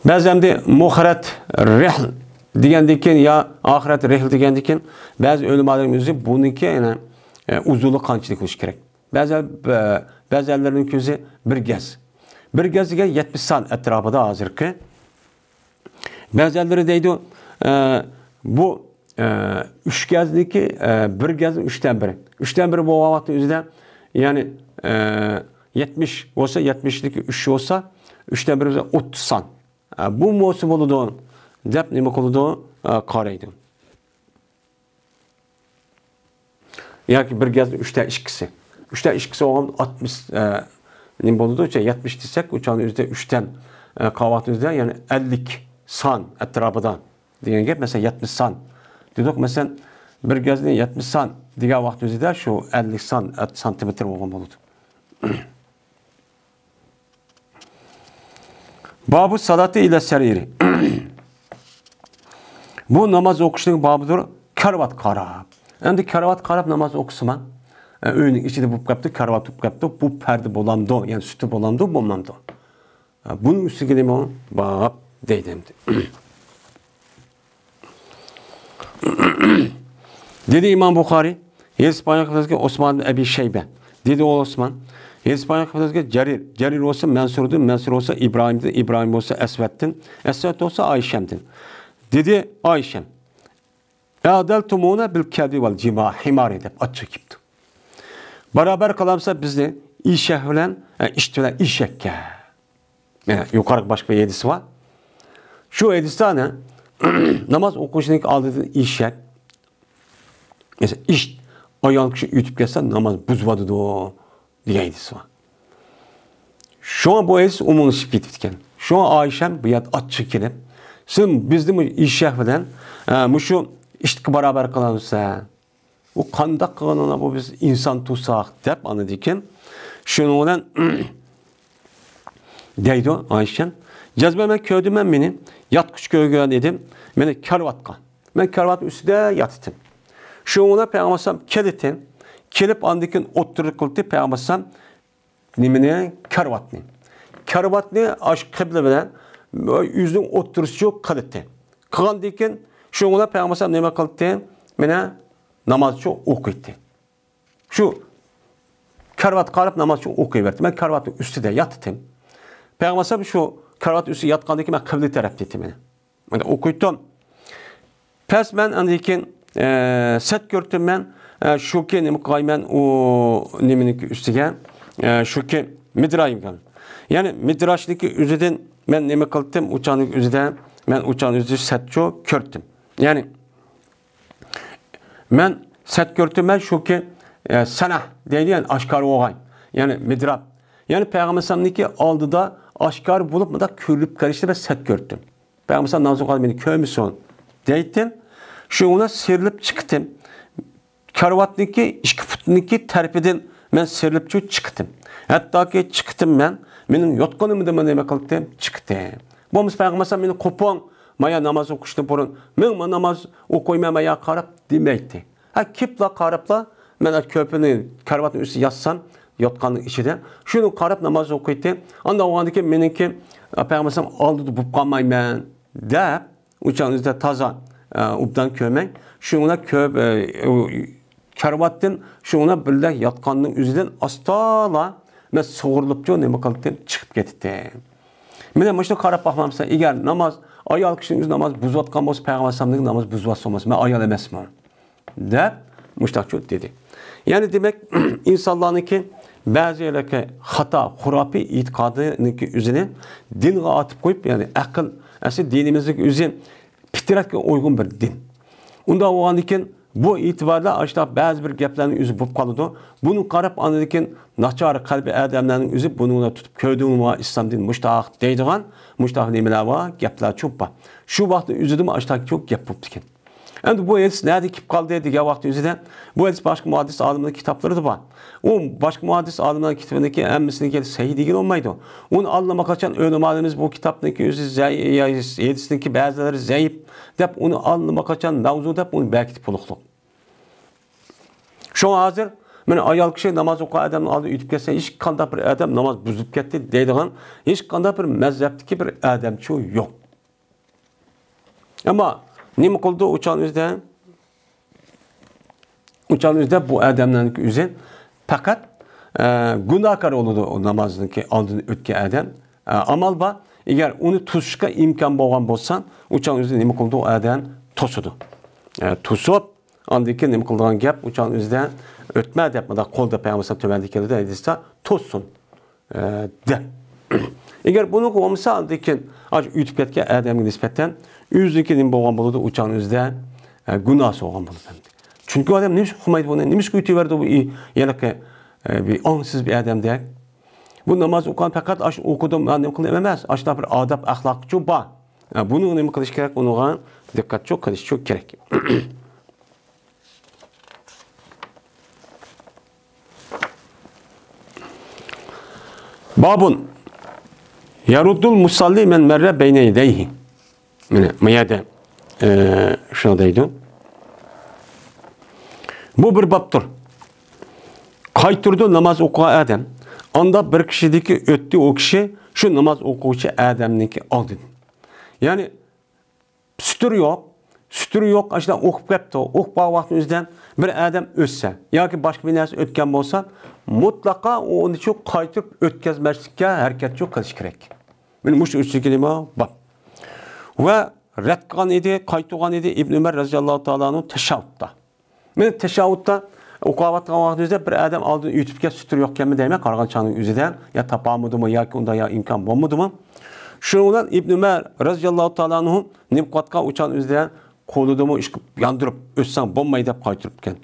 بەزى ئەمدى مۇخەرەت رەھل دېگەندىن كېيىن يا ئاخىرەت رېھىل دېگەندىن كېيىن، بەزى ئۆلىمالارنىڭ ئۆزى بۇنىڭكى يەنە، ئە، ئۇزۇنلۇقى قانچىلىك بولۇشى كېرەك. بەزى، بە-، بەزىلەرنىڭ كۆزى بىر گەز. بىر گەز دېگەن يەتمىش سان ئەتراپىدا ھازىرقى. بەزىلەر دەيدۇ، ئە، بۇ، ئە، ئۈچ گەزنىڭكى، ئە، بىر گەزنىڭ ئۈچتىن بىرى. ئۈچتىن بىرى بولغان ۋاقىتنىڭ ئۆزىدە، يەنى، ئە، يەتمىش بولسا، يەتمىشنىڭكى ئۈچ بولسا، ئۈچتىن بىرى بولسا ئوتتۇز سان. ئە، بۇ بولسا بولىدۇ دەپ نېمە قىلىدۇ؟ ئە، قارايدۇ. ياكى بىر گەزنىڭ ئۈچتە ئىككىسى. ئۈچتە ئىككىسى بولغاندا ئاتمىش، ئە، نېمە بولىدۇ؟ يەتمىش دېسەك، ئۇ چاغنىڭ ئۆزىدە ئۈچتىن، ئە، قالغان ۋاقىتنىڭ ئۆزىدە، يەنى ئەللىك سان ئەتراپىدا دېگەن گەپ. مەسىلەن، يەتمىش سان دېدۇق. مەسىلەن، بىر گەزنى يەتمىش سان دېگەن ۋاقىتنىڭ ئۆزىدە شۇ ئەللىك سان، ئە، سانتىمېتىر بولغان بولىدۇ. بابۇ سالاتى ئىلە سەرىرى. بۇ ناماز ئوقۇشنىڭ بابىدۇر، كارىۋاتقا قاراپ. ئەمدى كارىۋاتقا قاراپ ناماز ئوقۇسىمۇ، ئە، ئۆينىڭ ئىچىدە بولۇپ قاپتۇ، كارىۋات بولۇپ قاپتۇ، بۇ پەردە بولامدۇ، يەنى سۈتى بولامدۇ، بولمامدۇ؟ ئە، بۇنىڭ ئۈستىگە نېمە باب دەيدۇ ئەمدى. دېدى ئىمام بۇخارىي، ھېدىس بايان قىلىۋاتىدۇ ئوسمان ئەبى شەيبە. دېدى ئوسمان، ھېدىس بايان قىلىۋاتىدۇ جەرىر. جەرىر بولسا مەنسۇردىن، مەنسۇر بولسا ئىبراھىمدىن، ئىبراھىم بولسا ئەسۋەدتىن، ئەسۋەد بولسا ئايشەمدىن. دېدى ئايشەم، ئەدەلتۇمۇنە بىل كەلبى ۋەل جىما ھىمارى دەپ ئاچچىق كېپتۇ. بارابەر قىلامسا بىزنى ئېشەك بىلەن، ئە، ئىت بىلەن ئېشەككە. يەنە يۇقىرىقى باشقا بىر ھەدىس بار. شۇ ھەدىستە ئەنە ناماز ئوقۇشنىڭ ئالدىدىن ئېشەك، مەسىلەن، ئىت، ئايال كىشى ئۆتۈپ كەتسە ناماز بۇزۇۋاتىدۇ دېگەن ھەدىس بار. شۇڭا بۇ ھەدىس ئومۇملىشىپ كېتىپتىكەن. شۇڭا ئايشەم بۇ يەردە ئاچچىقى كېلىپ، سەن بىزنى ئېشەك بىلەن، ئە، مۇشۇ ئىتقا باراۋەر قىلامسەن؟ ئۇ قانداق قىلغىنىڭلار بۇ بىز ئىنسان تۇرساق دەپ ئاندىن كېيىن شۇنىڭ بىلەن دەيدۇ ئايشەم. جەزمەن مەن كۆردۈم، مەن مېنى ياتقۇچ كۆرگەن ئىدىم. مېنى كارىۋاتقا. مەن كارىۋاتنىڭ ئۈستىدە ياتىتتىم. شۇنىڭ بىلەن پەيغەمبەر ئەلەيھىسسالام كېلىتتى. كېلىپ ئاندىن كېيىن ئوتتۇرا قىلدى پەيغەمبەر ئەلەيھىسسالام نېمىنى؟ كارىۋاتنى. كارىۋاتنى ئاش قىبلە بىلەن ئۆزىنىڭ ئوتتۇرىسىچۇ قىلىتتى. قىلغاندىن كېيىن شۇنىڭ بىلەن پەيغەمبەر ئەلەيھىسسالام نېمە قىلدى؟ مېنى نامازچۇ ئوقۇيتتى. شۇ كارىۋاتقا قاراپ ناماز ئوقۇيۋەردى. مەن كارىۋاتنىڭ ئۈستىدە ياتتىم. پەيغەمبەر ئەلەيھىسسالام شۇ كارىۋات ئۈستىدە ياتقاندىن كېيىن مەن قىبلە تەرەپتە ئىدىم. مەن ئوقۇيتتۇم. پەس مەن ئاندىن كېيىن، ئە، سەت كۆرتۈم مەن، ئە، شۇكى نېمە قىلايمەن ئۇ نېمىنىڭكى ئۈستىگە، ئە، شۇكى مىدرايىمغا. يەنى مىدراشنىڭكى ئۆزىدىن مەن نېمە قىلدىم، ئۇچانىڭ ئۆزىدە، مەن ئۇچانىڭ ئۆزىدە سەتچۇ كۆرتۈم. يەنى مەن سەت كۆرتۈم، مەن شۇكى، ئە، سەنە دەيدۇ، يەنى ئاشكارا بولغان. يەنى مىدراب. يەنى پەيغەمبەر ئەلەيھىسسالامنىڭكى ئالدىدا ئاشكارا بولۇپ، مۇنداق كۆرۈلۈپ قېلىشىنى مەن سەت كۆرتۈم. پەيغەمبەر ئەلەيھىسسالام ناماز ئوقۇغاندا مېنى كۆرمىسۇن دەيتتىم. شۇنىڭ بىلەن سىيرىلىپ چىقتىم. كارىۋاتنىڭكى ئىككى پۇتىنىڭكى تەرىپىدىن مەن سىيرىلىپ چىقتىم. ھەتتاكى چىقتىم مەن، مېنىڭ يوتقىنىمدىمۇ نېمە قىلدىم؟ چىقتىم. بولمىسا پەيغەمبەر ئەلەيھىسسالام مېنى قوپۇڭ، مايا ناماز ئوقۇشتىن بۇرۇن، مېڭ ناماز ئوقۇيمەن مايا قاراپ دېمەيتتى. ھە، كېپلا قاراپلا، مەن كۆرپىنى كارىۋاتنىڭ ئۈستىگە ياتسام، يوتقاننىڭ ئىچىدە، شۇنى قاراپ ناماز ئوقۇيتتى. ئانداق بولغاندىن كېيىن مېنىڭكى، ئە، پەيغەمبەر ئەلەيھىسسالام ئالدىدا بولۇپ قالمايمەن دەپ، ئۇ چاغنىڭ ئۆزىدە تازا، ئە، ئوبدان كۆرمەي، شۇنىڭ بىلەن كۆپ، ئە، ئۇ كارىۋاتتىن شۇنىڭ بىلەن بىللە ياتقاننىڭ ئۆزىدىن ئاستالا مەن سۇغۇرۇلۇپچۇ نېمە قىلدىم، چىقىپ كېتىتتىم. مانا مۇشۇنى قاراپ باقمامسەن، ئەگەر ناماز، ئايال كىشىنىڭ ئۆزى ناماز بۇزۇۋاتقان بولسا، پەيغەمبەر ئەلەيھىسسالامنىڭ ناماز بۇزۇۋاتسا بولماس، مەن ئايال ئەمەسمەن دەپ مۇشتاقچۇ دېدى. يەنى دېمەك، ئىنسانلارنىڭكى بەزى يەرلەردە خاتا، خۇراپىي ئېتىقادىنىڭكى ئۆزىنى دىنغا ئاتىپ قويۇپ، يەنى ئەقىل، ئەسلى دىنىمىزنىڭ ئۆزى پىترەتكە ئۇيغۇن بىر دىن. ئۇنداق بولغاندىن كېيىن بۇ ئېتىباردا ئاشۇنداق بەزى بىر گەپلەرنىڭ ئۆزى بولۇپ قالىدۇ. بۇنى قاراپ ئاندىن كېيىن ناچار قەلبى ئادەملەرنىڭ ئۆزى بۇنى تۇتۇپ كۆردۈڭمۇ ئىسلام دىنى مۇشتاق دەيدىغان مۇشتاق نېمىلەر بار، گەپلەر چوپ بار. شۇ ۋاقىتنىڭ ئۆزىدىمۇ ئاشۇنداق چوپ گەپ بوپتىكەن. ئەمدى بۇ ھەدىس نەدە كېلىپ قالدى دېگەن ۋاقىت ئۆزىدە، بۇ ھەدىس باشقا مۇھەددىس ئالىملار كىتابلىرىدا بار. ئۇ باشقا مۇھەددىس ئالىملار كىتابىنىڭكى ھەممىسىنىڭكى سەھىھ دېگىلى بولمايدۇ. ئۇنى ئاللىماقاچان ئۆلىمالىرىمىز بۇ كىتابنىڭكى ئۆزى زەي-، يا ھەدىسنىڭكى بەزىلىرى زەئىپ دەپ، ئۇنى ئاللىماقاچان مەۋزۇ دەپ ئۇنى بەركىتىپ بولۇقلۇق. شۇڭا ھازىر مانا ئايال كىشى ناماز ئوقۇغان ئادەمنىڭ ئالدىدا ئۆتۈپ كەتسە، ھېچقانداق بىر ئادەم ناماز بۇزۇپ كەتتى دەيدىغان ھېچقانداق بىر مەزھەپتىكى بىر ئادەمچۇ يوق. ئەمما نېمە قىلىدۇ ئۇ چاغنىڭ ئۆزىدە؟ ئۇ چاغنىڭ ئۆزىدە بۇ ئادەمنىڭ ئۆزى پەقەت، ئە، گۇناھكار بولىدۇ، ئۇ نامازنىڭكى ئالدىنى ئۆتكەن ئادەم. ئە، ئامال بار، ئەگەر ئۇنى توسۇشقا ئىمكان بولغان بولسا، ئۇ چاغنىڭ ئۆزىدە نېمە قىلىدۇ؟ ئۇ ئادەم توسىدۇ. ئە، توسۇپ، ئاندىن كېيىن نېمە قىلىدىغان گەپ؟ ئۇ چاغنىڭ ئۆزىدە ئۆتمە دەپ، مۇنداق قول دەپ پەيغەمبەر تۆۋەندە كېلىدۇ، ھەدىستە توسسۇن. ئە، دەپ. ئەگەر بۇنىڭغا بولمىسا، ئاندىن كېيىن ئاشۇ ئۆتۈپ كەتكەن ئادەمگە نىسبەتەن ئۆزىنىڭكى نېمە بولغان بولىدۇ؟ ئۇ چاغنىڭ ئۆزىدە، ئە، گۇناھسى بولغان بولىدۇ. چۈنكى ئۇ ئادەم نېمىشقا ئۇقمايدۇ بۇنى؟ نېمىشقا ئۆتۈۋەردى بۇ ئى-، ھېلىقى، ئە، بىر ئاڭسىز بىر ئادەمدەك؟ بۇ ناماز ئوقۇغان پەقەت ئاشۇ ئوقۇدۇم، ھە، نېمە قىلدىم ئەمەس. ئاشۇنداق بىر ئادەپ ئەخلاقچۇ بار. ئە، بۇنى نېمە قىلىش كېرەك؟ ئۇنىڭغا دىققەتچۇ قىلىشچۇ كېرەك. بابۇن يەرۇددۇل مۇسەللى مەن مەررە بەينە يەدەيھى. مانا، ما يەردە، ئە، شۇنداق دەيدۇ. بۇ بىر بابتۇر. قايتۇرىدۇ ناماز ئوقۇغان ئادەم. ئاندا بىر كىشىدىكى ئۆتتى ئۇ كىشى شۇ ناماز ئوقۇغۇچى ئادەمنىڭكى ئالدىدىن. يەنى، سۈتۈر يوق، سۈتۈر يوق، ئاشۇنداق ئوقۇپ كەپتۇ. ئوقۇپ بارغان ۋاقتىنىڭ ئۆزىدە بىر ئادەم ئۆتسە ياكى باشقا بىر نەرسە ئۆتكەن بولسا، مۇتلەقا ئۇنى شۇ قايتۇرۇپ ئۆتكۈزمەسلىككە ھەرىكەتچۇ قىلىش كېرەك. مانا مۇشۇ ئۈچىنچى نېمە بار. ۋە رەت قىلغان ئىدى، قايتۇرغان ئىدى ئىبن ئۆمەر رەزىياللاھۇ تائالا ئەنھۇ تەشەھھۇدتا. مەن تەشەھھۇدتا ئوقۇۋاتقان ۋاقتىمىزدا بىر ئادەم ئالدىن ئۆتۈپ كەتسە سۈتۈر يوقكەنمۇ دەيمەن، قارىغان چاغنىڭ ئۆزىدە يا تاپالمىدىمۇ ياكى ئۇنداق يا ئىمكان بولمىدىمۇ؟ شۇنىڭ بىلەن ئىبن ئۆمەر رەزىياللاھۇ تائالا ئەنھۇ نېمە قىلىۋاتقان ئۇ چاغنىڭ ئۆزىدە قولىدىمۇ ئىشقىلىپ ياندۇرۇپ ئۆتسەڭ بولماي دەپ قايتۇرۇپكەن.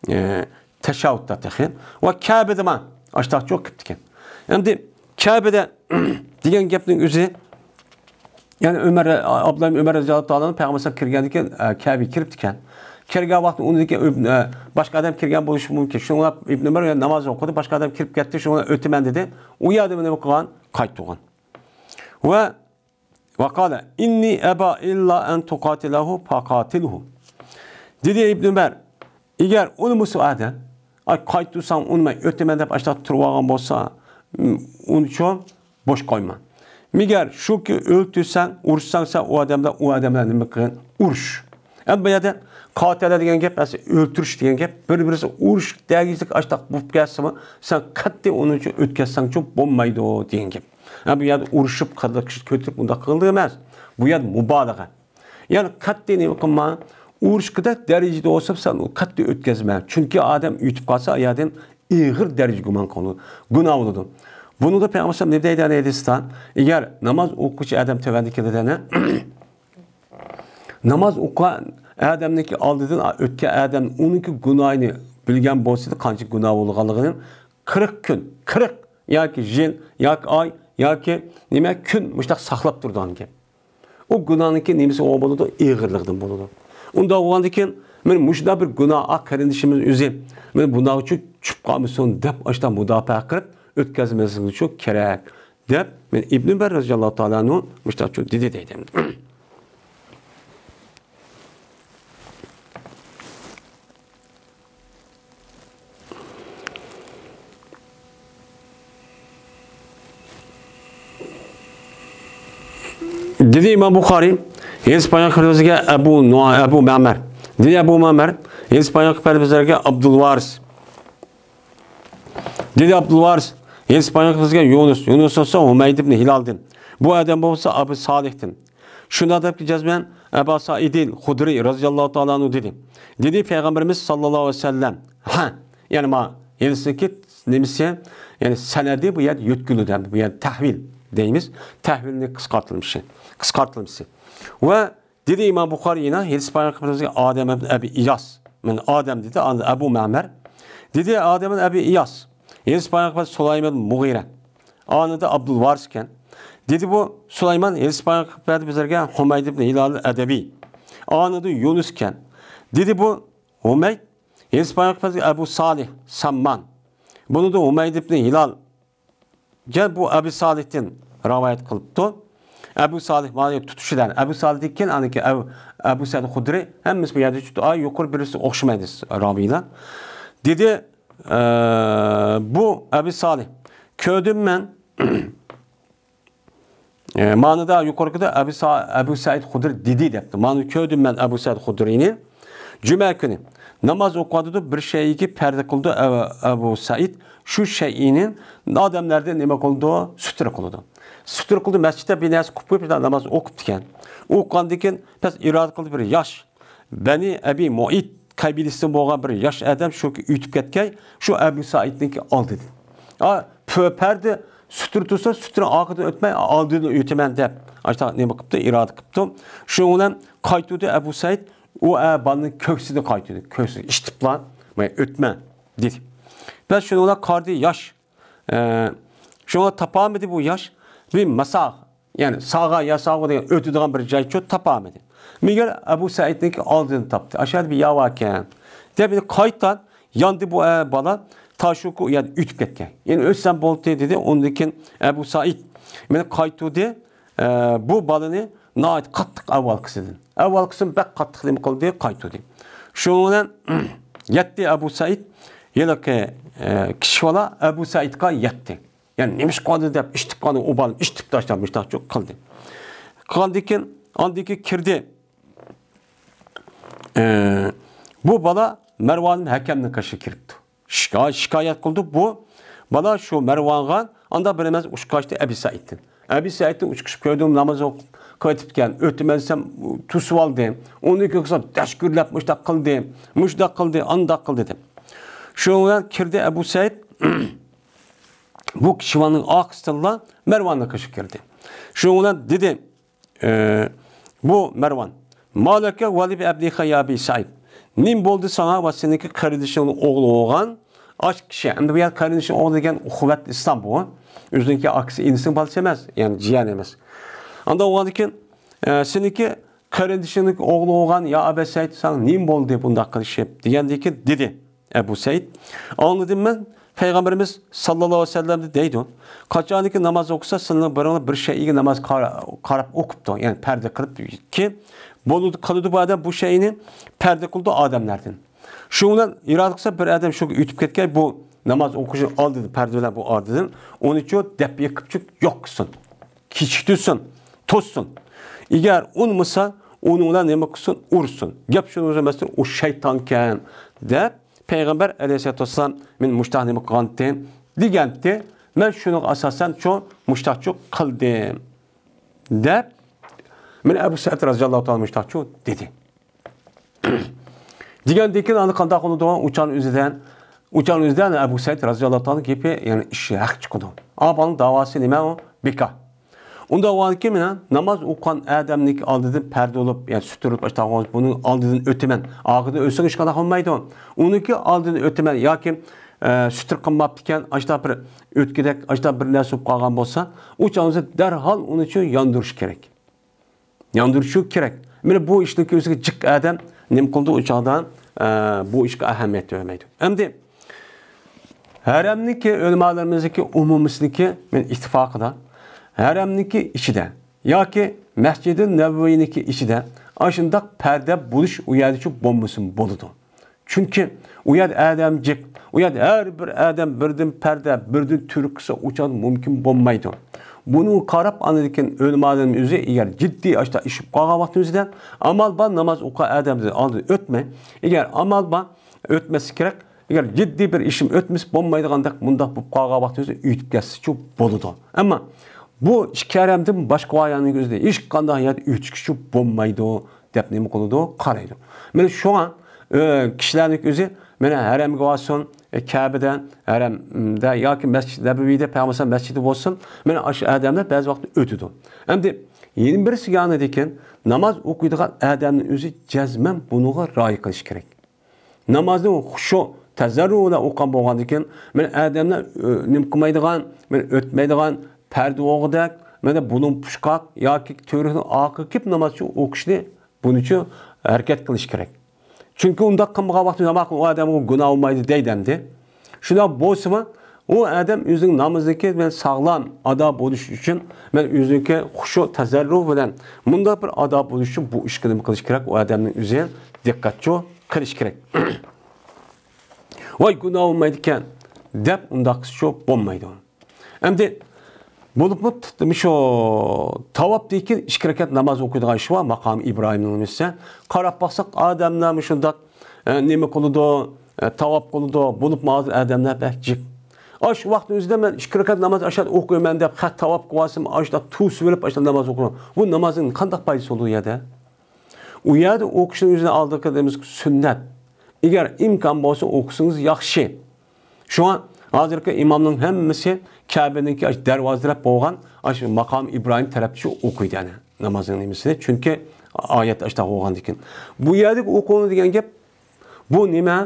ئە، تەشەھھۇدتا تېخى. ۋە كەبىدىمۇ ئاشتاقچۇ قىپتىكەن. ئەمدى كەبىدە دېگەن گەپنىڭ ئۆزى يەنى ئۆمەر، ئابدۇللا ئىبن ئۆمەر رەزىياللاھۇ تائالا ئەنھۇ پەيغەمبەر ئەلەيھىسسالام كىرگەندىكىن، ئە، كەبىگە كىرىپتىكەن. كىرگەن ۋاقتىدا ئۇنىڭدىكى ئۆ-، ئە، باشقا ئادەم كىرگەن بولۇشى مۇمكىن. شۇڭا ئىبن ئۆمەر ناماز ئوقۇدى، باشقا ئادەم كىرىپ كەتتى، شۇڭا ئۆتىمەن دېدى. ئۇ يەردە نېمە قىلغان؟ قايتۇرغان. ۋە، ۋە قالە، ئىننى ئەبا ئىللا ئەن تۇقاتىلەھۇ فەقاتىلھۇ. دېدى ئىبن ئۆمەر، ئەگەر ئۇنىمىسا ئادەم، ئاي، قايتۇرساڭ ئۇنىماي ئۆتىمەن دەپ ئاشتاق تۇرۇۋالغان بولسا، ئۇنىچۇ بوش قويما. مەگەر شۇكى ئۆلتۈرسەڭ، ئۇرۇشساڭ سەن ئۇ ئادەمدە، ئۇ ئادەملەر نېمە قىلغىن؟ ئۇرۇش. ئەمدى بۇ يەردە قاتەلە دېگەن گەپ، ئەسلى ئۆلتۈرۈش دېگەن گەپ، بىر-بىرسى ئۇرۇش دەرىجىلىك ئاشتاق بولۇپ كەلسىمۇ، سەن قەتئىي ئۇنىڭچۇ ئۆتكەزسەڭچۇ بولمايدۇ دېگەن گەپ. ھە، بۇ يەردە ئۇرۇشۇپ، قىلىق كۆتۈرۈپ ئۇنداق قىلدى ئەمەس. بۇ يەردە مۇبالىغە. يەنى قەتئىي نېمە قىلما، ئۇرۇشقۇدەك دەرىجىدە بولسا سەن ئۇنى قەتئىي ئۆتكۈزمە. چۈنكى ئادەم ئۆتۈپ قالسا، ئۇ يەردىن ئېغىر دەرىجە گۇمان قىلىنىدۇ، گۇناھ بولىدۇ. بۇنىڭدا پەيغەمبەر ئەلەيھىسسالام نېمە دەيدۇ ھەدىستە؟ ئەگەر ناماز ئوقۇغۇچى ئادەم تۆۋەندە كېلىدۇ، ناماز ئوقۇغان ئادەمنىڭكى ئالدىدىن ئۆتكەن ئادەم ئۇنىڭكى گۇناھىنى بىلگەن بولسىدى، قانچە گۇناھ بولغانلىقىنى، قىرىق كۈن، قىرىق ياكى يىل، ياكى ئاي، ياكى نېمە كۈن مۇشۇنداق ساقلاپ تۇرىدىغان گەپ. ئۇ گۇناھنىڭكى نېمىسى ئۇ بولىدۇ؟ ئېغىرلىقىدىن بولىدۇ. ئۇنداق بولغاندىكىن، مانا مۇشۇنداق بىر گۇناھ، ئا، قېرىندىشىمىز ئۆزى، مانا بۇنداق ئۈچۈن چۈشۈپ قالمىسۇن دەپ، ئاشۇنداق مۇداپىئە قىلىپ ئۆتكۈزمەسلىكى شۇ كېرەك دەپ، مانا ئىبن ئۆمەر رەزىياللاھۇ تائالا ئەنھۇ مۇشۇنداق دېدى دەيدۇ. دېدى ئىمام بۇخارىي، ھەدىس بايان قىلىدىغان ئەبۇ نۇ-، ئەبۇ مەمەر. دېدى ئەبۇ مەمەر، ھەدىس بايان قىلىدىغان ئابدۇل ۋارىس. دېدى ئابدۇل ۋارىس، ھەدىس بايان قىلىدىغان يۇنۇس. يۇنۇس بولسا ھۇمەيد ئىبن ھىلالدىن. بۇ ئادەم بولسا ئەبۇ سالىھتىن. شۇنداق دەپكى جەزمەن ئەبا سائىدىل خۇدرىي رەزىياللاھۇ تائالا ئەنھۇ دېدى. دېدى پەيغەمبىرىمىز ساللاللاھۇ ئەلەيھى ۋەسەللەم. ھە، يەنى ما ھەدىسنىڭكى نېمىسى، يەنى سەنەدى بۇ يەردە يۆتكىلىدۇ، بۇ يەردە تەھۋىل دەيمىز. تەھۋىلنى قىسقارتىلمىشى، قىسقارتىلمىسى. ۋە دېدى ئىمام بۇخارىي يەنە ھەدىس بايان قىلىپ ئادەم ئىبن ئەبى ئىياس. مانا ئادەم دېدى، ئاندىن ئەبۇ مەمەر. دېدى ئادەم ئەبى ئىياس. ھەدىس بايان قىلىپ سۇلايمان مۇغىرە. ئانىدا ئابدۇل ۋارىس ئىكەن. دېدى بۇ سۇلايمان ھەدىس بايان قىلىپ بەردى بىزلەرگە ھۇمەيد ئىبن ھىلال ئەدەۋى. ئانىدا يۇنۇس ئىكەن. دېدى بۇ ھۇمەيد ھەدىس بايان قىلىپ بەردى ئەبۇ سالىھ ساممان. بۇنىدا ھۇمەيد ئىبن ھىلال. گەپ بۇ ئەبۇ سالىھتىن رىۋايەت قىلىپتۇ. ئەبۇ سالىھ مانا تۇتۇشىدىن. ئەبۇ سالىھتىن كېيىن ئانىكى ئەبۇ، ئەبۇ سەئىد خۇدرى ھەممىسى بۇ يەردە چۈشتى. ئاي يۇقىرى بىرسى ئوخشىمايدۇ راۋىيلار. دېدى، ئە، بۇ ئەبۇ سالىھ. كۆردۈم مەن. ئە، مانىدا يۇقىرىقىدا ئەبۇ سا-، ئەبۇ سەئىد خۇدرى دېدى دەپتۇ. مانا كۆردۈم مەن ئەبۇ سەئىد خۇدرىنى. جۈمە كۈنى ناماز ئوقۇۋاتىدۇ، بىر شەيئىگە پەردە قىلىدۇ ئە-، ئەبۇ سەئىد. شۇ شەيئىنى ئادەملەردىن نېمە قىلىدۇ؟ سۈترە قىلىدۇ. سۈترە قىلىدۇ، مەسچىتتە بىر نەرسە قىلىپ قويۇپ، ناماز ئوقۇپتىكەن. ئوقۇغاندىن كېيىن، بەس ئىرادە قىلدى بىر ياش. بەنى ئەبى مۇئىت قەبىلىسىدىن بولغان بىر ياش ئادەم شۇ ئۆتۈپ كەتكەي، شۇ ئەبۇ سەئىدنىڭكى ئالدىدىن. ئا، پە-، پەردە سۈترە تۇرسا، سۈترە ئارقىدىن ئۆتمەي، ئالدىدىن ئۆتىمەن دەپ، ئاشۇنداق نېمە قىپتۇ، ئىرادە قىپتۇ. شۇنىڭ بىلەن قايتۇردى ئەبۇ سەئىد، ئۇ ئە-، بالىنىڭ كۆكسىدىن قايتۇردى. كۆكسىدىن ئىشتىپلا، مانا ئۆتمە، دېدى. بەس شۇنىڭ بىلەن قارىدى ياش. ئە، شۇڭا تاپالمىدى بۇ ياش. بىر ماساغ، يەنى ساغا يا ساغا دېگەن ئۆتىدىغان بىر جايچۇ تاپالمىدى. مېگەر ئەبۇ سەئىدنىڭكى ئالدىدىن تاپتى. ئاشۇ يەردە بىر ياۋا ئىكەن. دەپ، يەنە قايتان ياندى بۇ، ئە، بالا. تاشۇكۇ يەنە ئۆتۈپ كەتكەن. يەنە ئۆتسەم بولدى، دېدى. ئۇندىن كېيىن ئەبۇ سەئىد مېنى قايتۇردى. ئە، بۇ بالىنى ناھايىتى قاتتىق ئەۋۋالقىسىدىن. ئەۋۋالقىسىدىن بەك قاتتىق نېمە قىلدى، قايتۇردى. شۇنىڭ بىلەن يەتتى ئەبۇ سەئىد، ھېلىقى، ئە، كىشى بالا ئەبۇ سەئىدقا يەتتى. يەنى نېمە ئىش قىلدى دەپ، ئىشتىپ قالدى، ئۇ بالىنى ئىشتىپ تاشلاپ، مۇشتاق قىلدى. قاندىن كېيىن، ئاندىن كېيىن كىردى. ئە، بۇ بالا مەرۋان ھەكەمنىڭ قېشىغا كىرىپتۇ. شىكا-، شىكايەت قىلدى بۇ بالا شۇ مەرۋانغا، ئاندا بىر ئەمەس ئۇچقاچتى ئەبى سەئىدتىن. ئەبى سەئىدتىن ئۇچقۇچۇپ كۆردۈم، ناماز ئوقۇپ قېتىپكەن، ئۆتىمەن دېسەم، توسۇۋالدى. ئۇنىڭ كۆكسىگە دەشكۈرلەپ مۇشتاق قىلدى، مۇشۇنداق قىلدى، ئانداق قىلدى دەپ. شۇنىڭ بىلەن كىردى ئەبۇ سەئىد، بۇ كىشىۋاننىڭ ئارقىسىدىنلا مەرۋاننىڭ قېشىغا كىردى. شۇنىڭ بىلەن دېدى، ئى، بۇ مەرۋان، «مالەكە ۋەلى ئەبنىخە يا ئەبى سەئىد؟» نېمە بولدى ساڭا ۋە سېنىڭكى قېرىندىشىڭنىڭ ئوغلى بولغان ئاش كىشى؟ ئەمدى بۇ يەر قېرىندىشىنىڭ ئوغلى دېگەن ئۇخۇۋەت ئىسلام بۇ. ئۆزىنىڭكى ئاكىسى ئىنىسىنىڭ بالىسى ئەمەس، يەنى جىيەن ئەمەس. ئاندا بولغاندىن كېيىن، ئە، سېنىڭكى قېرىندىشىڭنىڭ ئوغلى بولغان يا ئەبا سەئىد، ساڭا نېمە بولدى بۇنداق قىلىشىپ؟ دېگەندىن كېيىن دېدى. ئەبۇ سەئىد، ئاڭلىدىم مەن، پەيغەمبىرىمىز ساللاللاھۇ ئەلەيھى ۋەسەللەمدە دەيدۇ، قاچانكى ناماز ئوقۇسا، سىلەرنىڭ بىرىڭلار بىر شەيئىگە ناماز قارا-، قاراپ ئوقۇپتۇ، يەنى پەردە قىلىپكى، بولىدۇ، قىلىدۇ بۇ ئادەم بۇ شەيئىنى پەردە قىلىدۇ ئادەملەردىن. شۇنىڭ بىلەن ئىرادە قىلسا، بىر ئادەم شۇ ئۆتۈپ كەتكەن بۇ ناماز ئوقۇشنىڭ ئالدىدا، پەردە بىلەن بۇ ئالدىدىن، ئۇنى شۇ دەپ يېقىپ يوق قىلسۇن، كېچىكتۈرسۇن، توسسۇن. ئەگەر ئۇنىمىسا، ئۇنىڭ بىلەن نېمە قىلسۇن؟ ئۇرسۇن. گەپ شۇنىڭ ئۈچۈن ئەمەستۇر، ئۇ شەيتانكەن، دەپ، پەيغەمبەر ئەلەيھىسسالاتۇ ۋەسسالام، مەن مۇشتاق نېمە قىلغانتىم دېگەنتى، مەن شۇنىڭغا ئاساسەن شۇ مۇشتاقچۇ قىلدىم، دەپ، مەن ئەبۇ سەئىد رازىياللاھۇ تائالا مۇشتاقچۇ دېدى. دېگەندىن كېيىن ئاندىن قانداق بولىدۇ؟ ئۇچان ئۆزىدىن، ئۇچان ئۆزىدىن ئەبۇ سەئىد رازىياللاھۇ تائالا گېپى، يەنى ئىشى ھەق چىقىدۇ. ئا، بالىنىڭ داۋاسى نېمە ئۇ؟ بىكار. ئۇنداق بولغاندىكىن مانا ناماز ئوقۇغان ئادەمنىڭكى ئالدىدىن پەردە بولۇپ، يا سۈتۈرۈپ، ئاشۇنداق بولۇپ، بۇنىڭ ئالدىدىن ئۆتىمەن. ئارقىدىن ئۆتسەڭ ھېچقانداق بولمايدۇ. ئۇنىڭكى ئالدىدىن ئۆتىمەن ياكى، ئە، سۈتۈر قىلماپتىكەن، ئاشۇنداق بىر ئۆتكۈدەك، ئاشۇنداق بىر نەرسە بولۇپ قالغان بولسا، ئۇ چاغدا دەرھال ئۇنى شۇ ياندۇرۇش كېرەك. ياندۇرۇشى كېرەك. مانا بۇ ئىشنىڭكى ئۆزىگە جىق ئادەم نېمە قىلىدۇ ئۇ چاغدا، ئە، بۇ ئىشقا ئەھمىيەت بەرمەيدۇ. ئەمدى ھەرەمنىڭكى، ئۆلىمالىرىمىزنىڭكى ئومۇمىيسىنىڭكى، مانا، ئىتتىپاقىدا، ھەرەمنىڭكى ئىچىدە ياكى مەسجىدى نەبەۋىنىڭكى ئىچىدە ئاشۇنداق پەردە بولۇش ئۇ يەردىچۇ بولمىسىمۇ بولىدۇ. چۈنكى ئۇ يەردە ئادەم جىق، ئۇ يەردە ھەر بىر ئادەم بىردىن پەردە، بىردىن تۈرك قىلسا ئۇ چاغدا مۇمكىن بولمايدۇ. بۇنىڭغا قاراپ ئاندىن كېيىن ئۆلىمالىرىمىز ئۆزى ئەگەر جىددىي ئاشۇنداق ئىش بولۇپ قالغان ۋاقتىمىزدا ئامال بار ناماز ئوقۇغان ئادەمدىن ئالدىن ئۆتمەي، ئەگەر ئامال بار ئۆتمەسلىك كېرەك. ئەگەر جىددىي بىر ئىشىم ئۆتمىسە بولمايدىغاندەك مۇنداق بولۇپ قالغان ۋاقتىمىزدا ئۆتۈپ كەتسىچۇ بولىدۇ. ئەمما بۇ ئىككى ھەرەمدىن باشقا ۋاياننىڭ ئۆزىدە ھېچقانداق يەردە ئۆتۈشكىچۇ بولمايدۇ دەپ نېمە قىلىدۇ؟ قارايدۇ. مانا شۇڭا، ئۆ، كىشىلەرنىڭ ئۆزى مانا ھەرەمگە بارسۇن، ئە، كەبىدە، ھەرەمدە ياكى مەسجىد نەبەۋىدە، پەيغەمبەر مەسجىدى بولسۇن، مانا ئاشۇ ئادەملەر بەزى ۋاقىتتا ئۆتىدۇ. ئەمدى يەنە بىرسى يانىدىكىن ناماز ئوقۇيدىغان ئادەمنىڭ ئۆزى جەزمەن بۇنىڭغا رىئايە قىلىش كېرەك. نامازنى خۇشۇ، تەزەررۇ بىلەن ئوقۇغان بولغاندىكىن، مانا ئادەملەر، ئۆ، نېمە قىلمايدىغان، مانا ئۆتمەيدىغان، پەردە ئوغىدەك، مانا بۇلۇڭ پۇچقاق ياكى تۈۋرۈكنىڭ ئارقىغا كېلىپ ناماز ئوقۇشنى بۇنىچۇ ھەرىكەت قىلىش كېرەك. چۈنكى ئۇنداق قىلمىغان ۋاقتىدا ناماز ئۇ ئادەمگە گۇناھ بولمايدۇ دەيدۇ ئەمدى. شۇنداق بولسىمۇ، ئۇ ئادەم ئۆزىنىڭ نامىزىنىڭكى بىلەن ساغلام ئادا بولۇش ئۈچۈن، مەن ئۆزىنىڭكى خۇشۇ تەزەررۇ بىلەن مۇنداق بىر ئادا بولۇش ئۈچۈن بۇ ئىشقا نېمە قىلىش كېرەك؟ ئۇ ئادەمنىڭ ئۆزى دىققەتچۇ قىلىش كېرەك. ۋاي گۇناھ بولمايدىكەن دەپ ئۇنداق قىلسىچۇ بولمايدۇ. ئەمدى بولۇپمۇ شۇ تاۋاپتىن كېيىن ئىككى رەكەت ناماز ئوقۇيدىغان ئىش بار، ماقام ئىبراھىمنىڭ نېمىسى. قاراپ باقساق، ئادەملەر مۇشۇنداق، ئە، نېمە قىلىدۇ، ئە، تاۋاپ قىلىدۇ، بولۇپمۇ ھازىر ئادەملەر بەك جىق. ئاشۇ ۋاقىتنىڭ ئۆزىدە مەن ئىككى رەكەت ناماز ئاشۇ ئوقۇيمەن دەپ، خەت تاۋاپ قىلىۋالسام، ئاشۇنداق توسۇۋېلىپ، ئاشۇنداق ناماز ئوقۇيمەن. بۇ نامازنىڭ قانداق پايدىسى بولىدۇ ئۇ يەردە؟ ئۇ يەردە ئوقۇشنىڭ ئۆزىنى ئالدىقى دېمىز سۈننەت. ئەگەر ئىمكان بولسا ئوقۇسىڭىز ياخشى. شۇڭا ھازىرقى ئىمامنىڭ ھەممىسى كەبىنىڭكى دەرۋازا تەرەپ بولغان، ئاشۇ ماقام ئىبراھىم تەرەپچە ئوقۇيدۇ، يەنى نامازنىڭ نېمىسىنى. چۈنكى ئايەت ئاشۇنداق بولغاندىكىن. بۇ يەردىكى ئوقۇڭ دېگەن گەپ، بۇ نېمە؟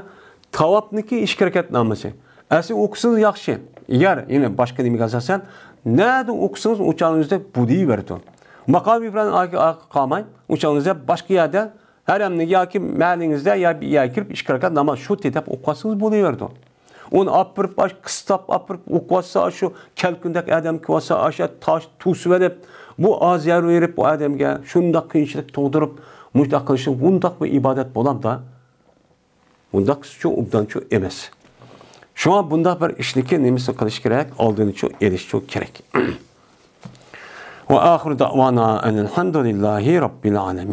تاۋاپنىكى ئىككى رەكەت نامىزى. ئەسلى ئوقۇسىڭىز ياخشى. ئەگەر يەنە باشقا نېمىگە ئاساسەن، نەدە ئوقۇسىڭىز ئۇ چاغىڭىزدا بۇ دېيىۋېرىدۇ. ماقام ئىبراھىم ئارقا قالماي، ئۇ چاغىڭىزدا باشقا يەردە ھەرەمنى ياكى مەھەللىڭىزدە يا بىر يەرگە كىرىپ ئىككى رەكەت ناماز شۇ دەپ ئوقۇۋاتسىڭىز بولۇۋېرىدۇ. ئۇنى ئاپىرىپ، ئاش قىستاپ ئاپىرىپ ئوقۇۋاتسا، شۇ كەلكۈندەك ئادەم كېلىۋاتسا، ئاشۇ تاش توسۇۋېلىپ، بۇ ئازار بېرىپ، بۇ ئادەمگە شۇنداق قىيىنچىلىق تۇغدۇرۇپ، مۇشۇنداق قىلىشى، بۇنداق بىر ئىبادەت بولامدا؟ بۇنداق ئىشچۇ ئوبدانچۇ ئەمەس. شۇڭا بۇنداق بىر ئىشنىكى نېمىسىنى قىلىش كېرەك؟ ئالدىنىچۇ ئېلىشچۇ كېرەك. وآخر دعوانا أن الحمد لله رب العالمين.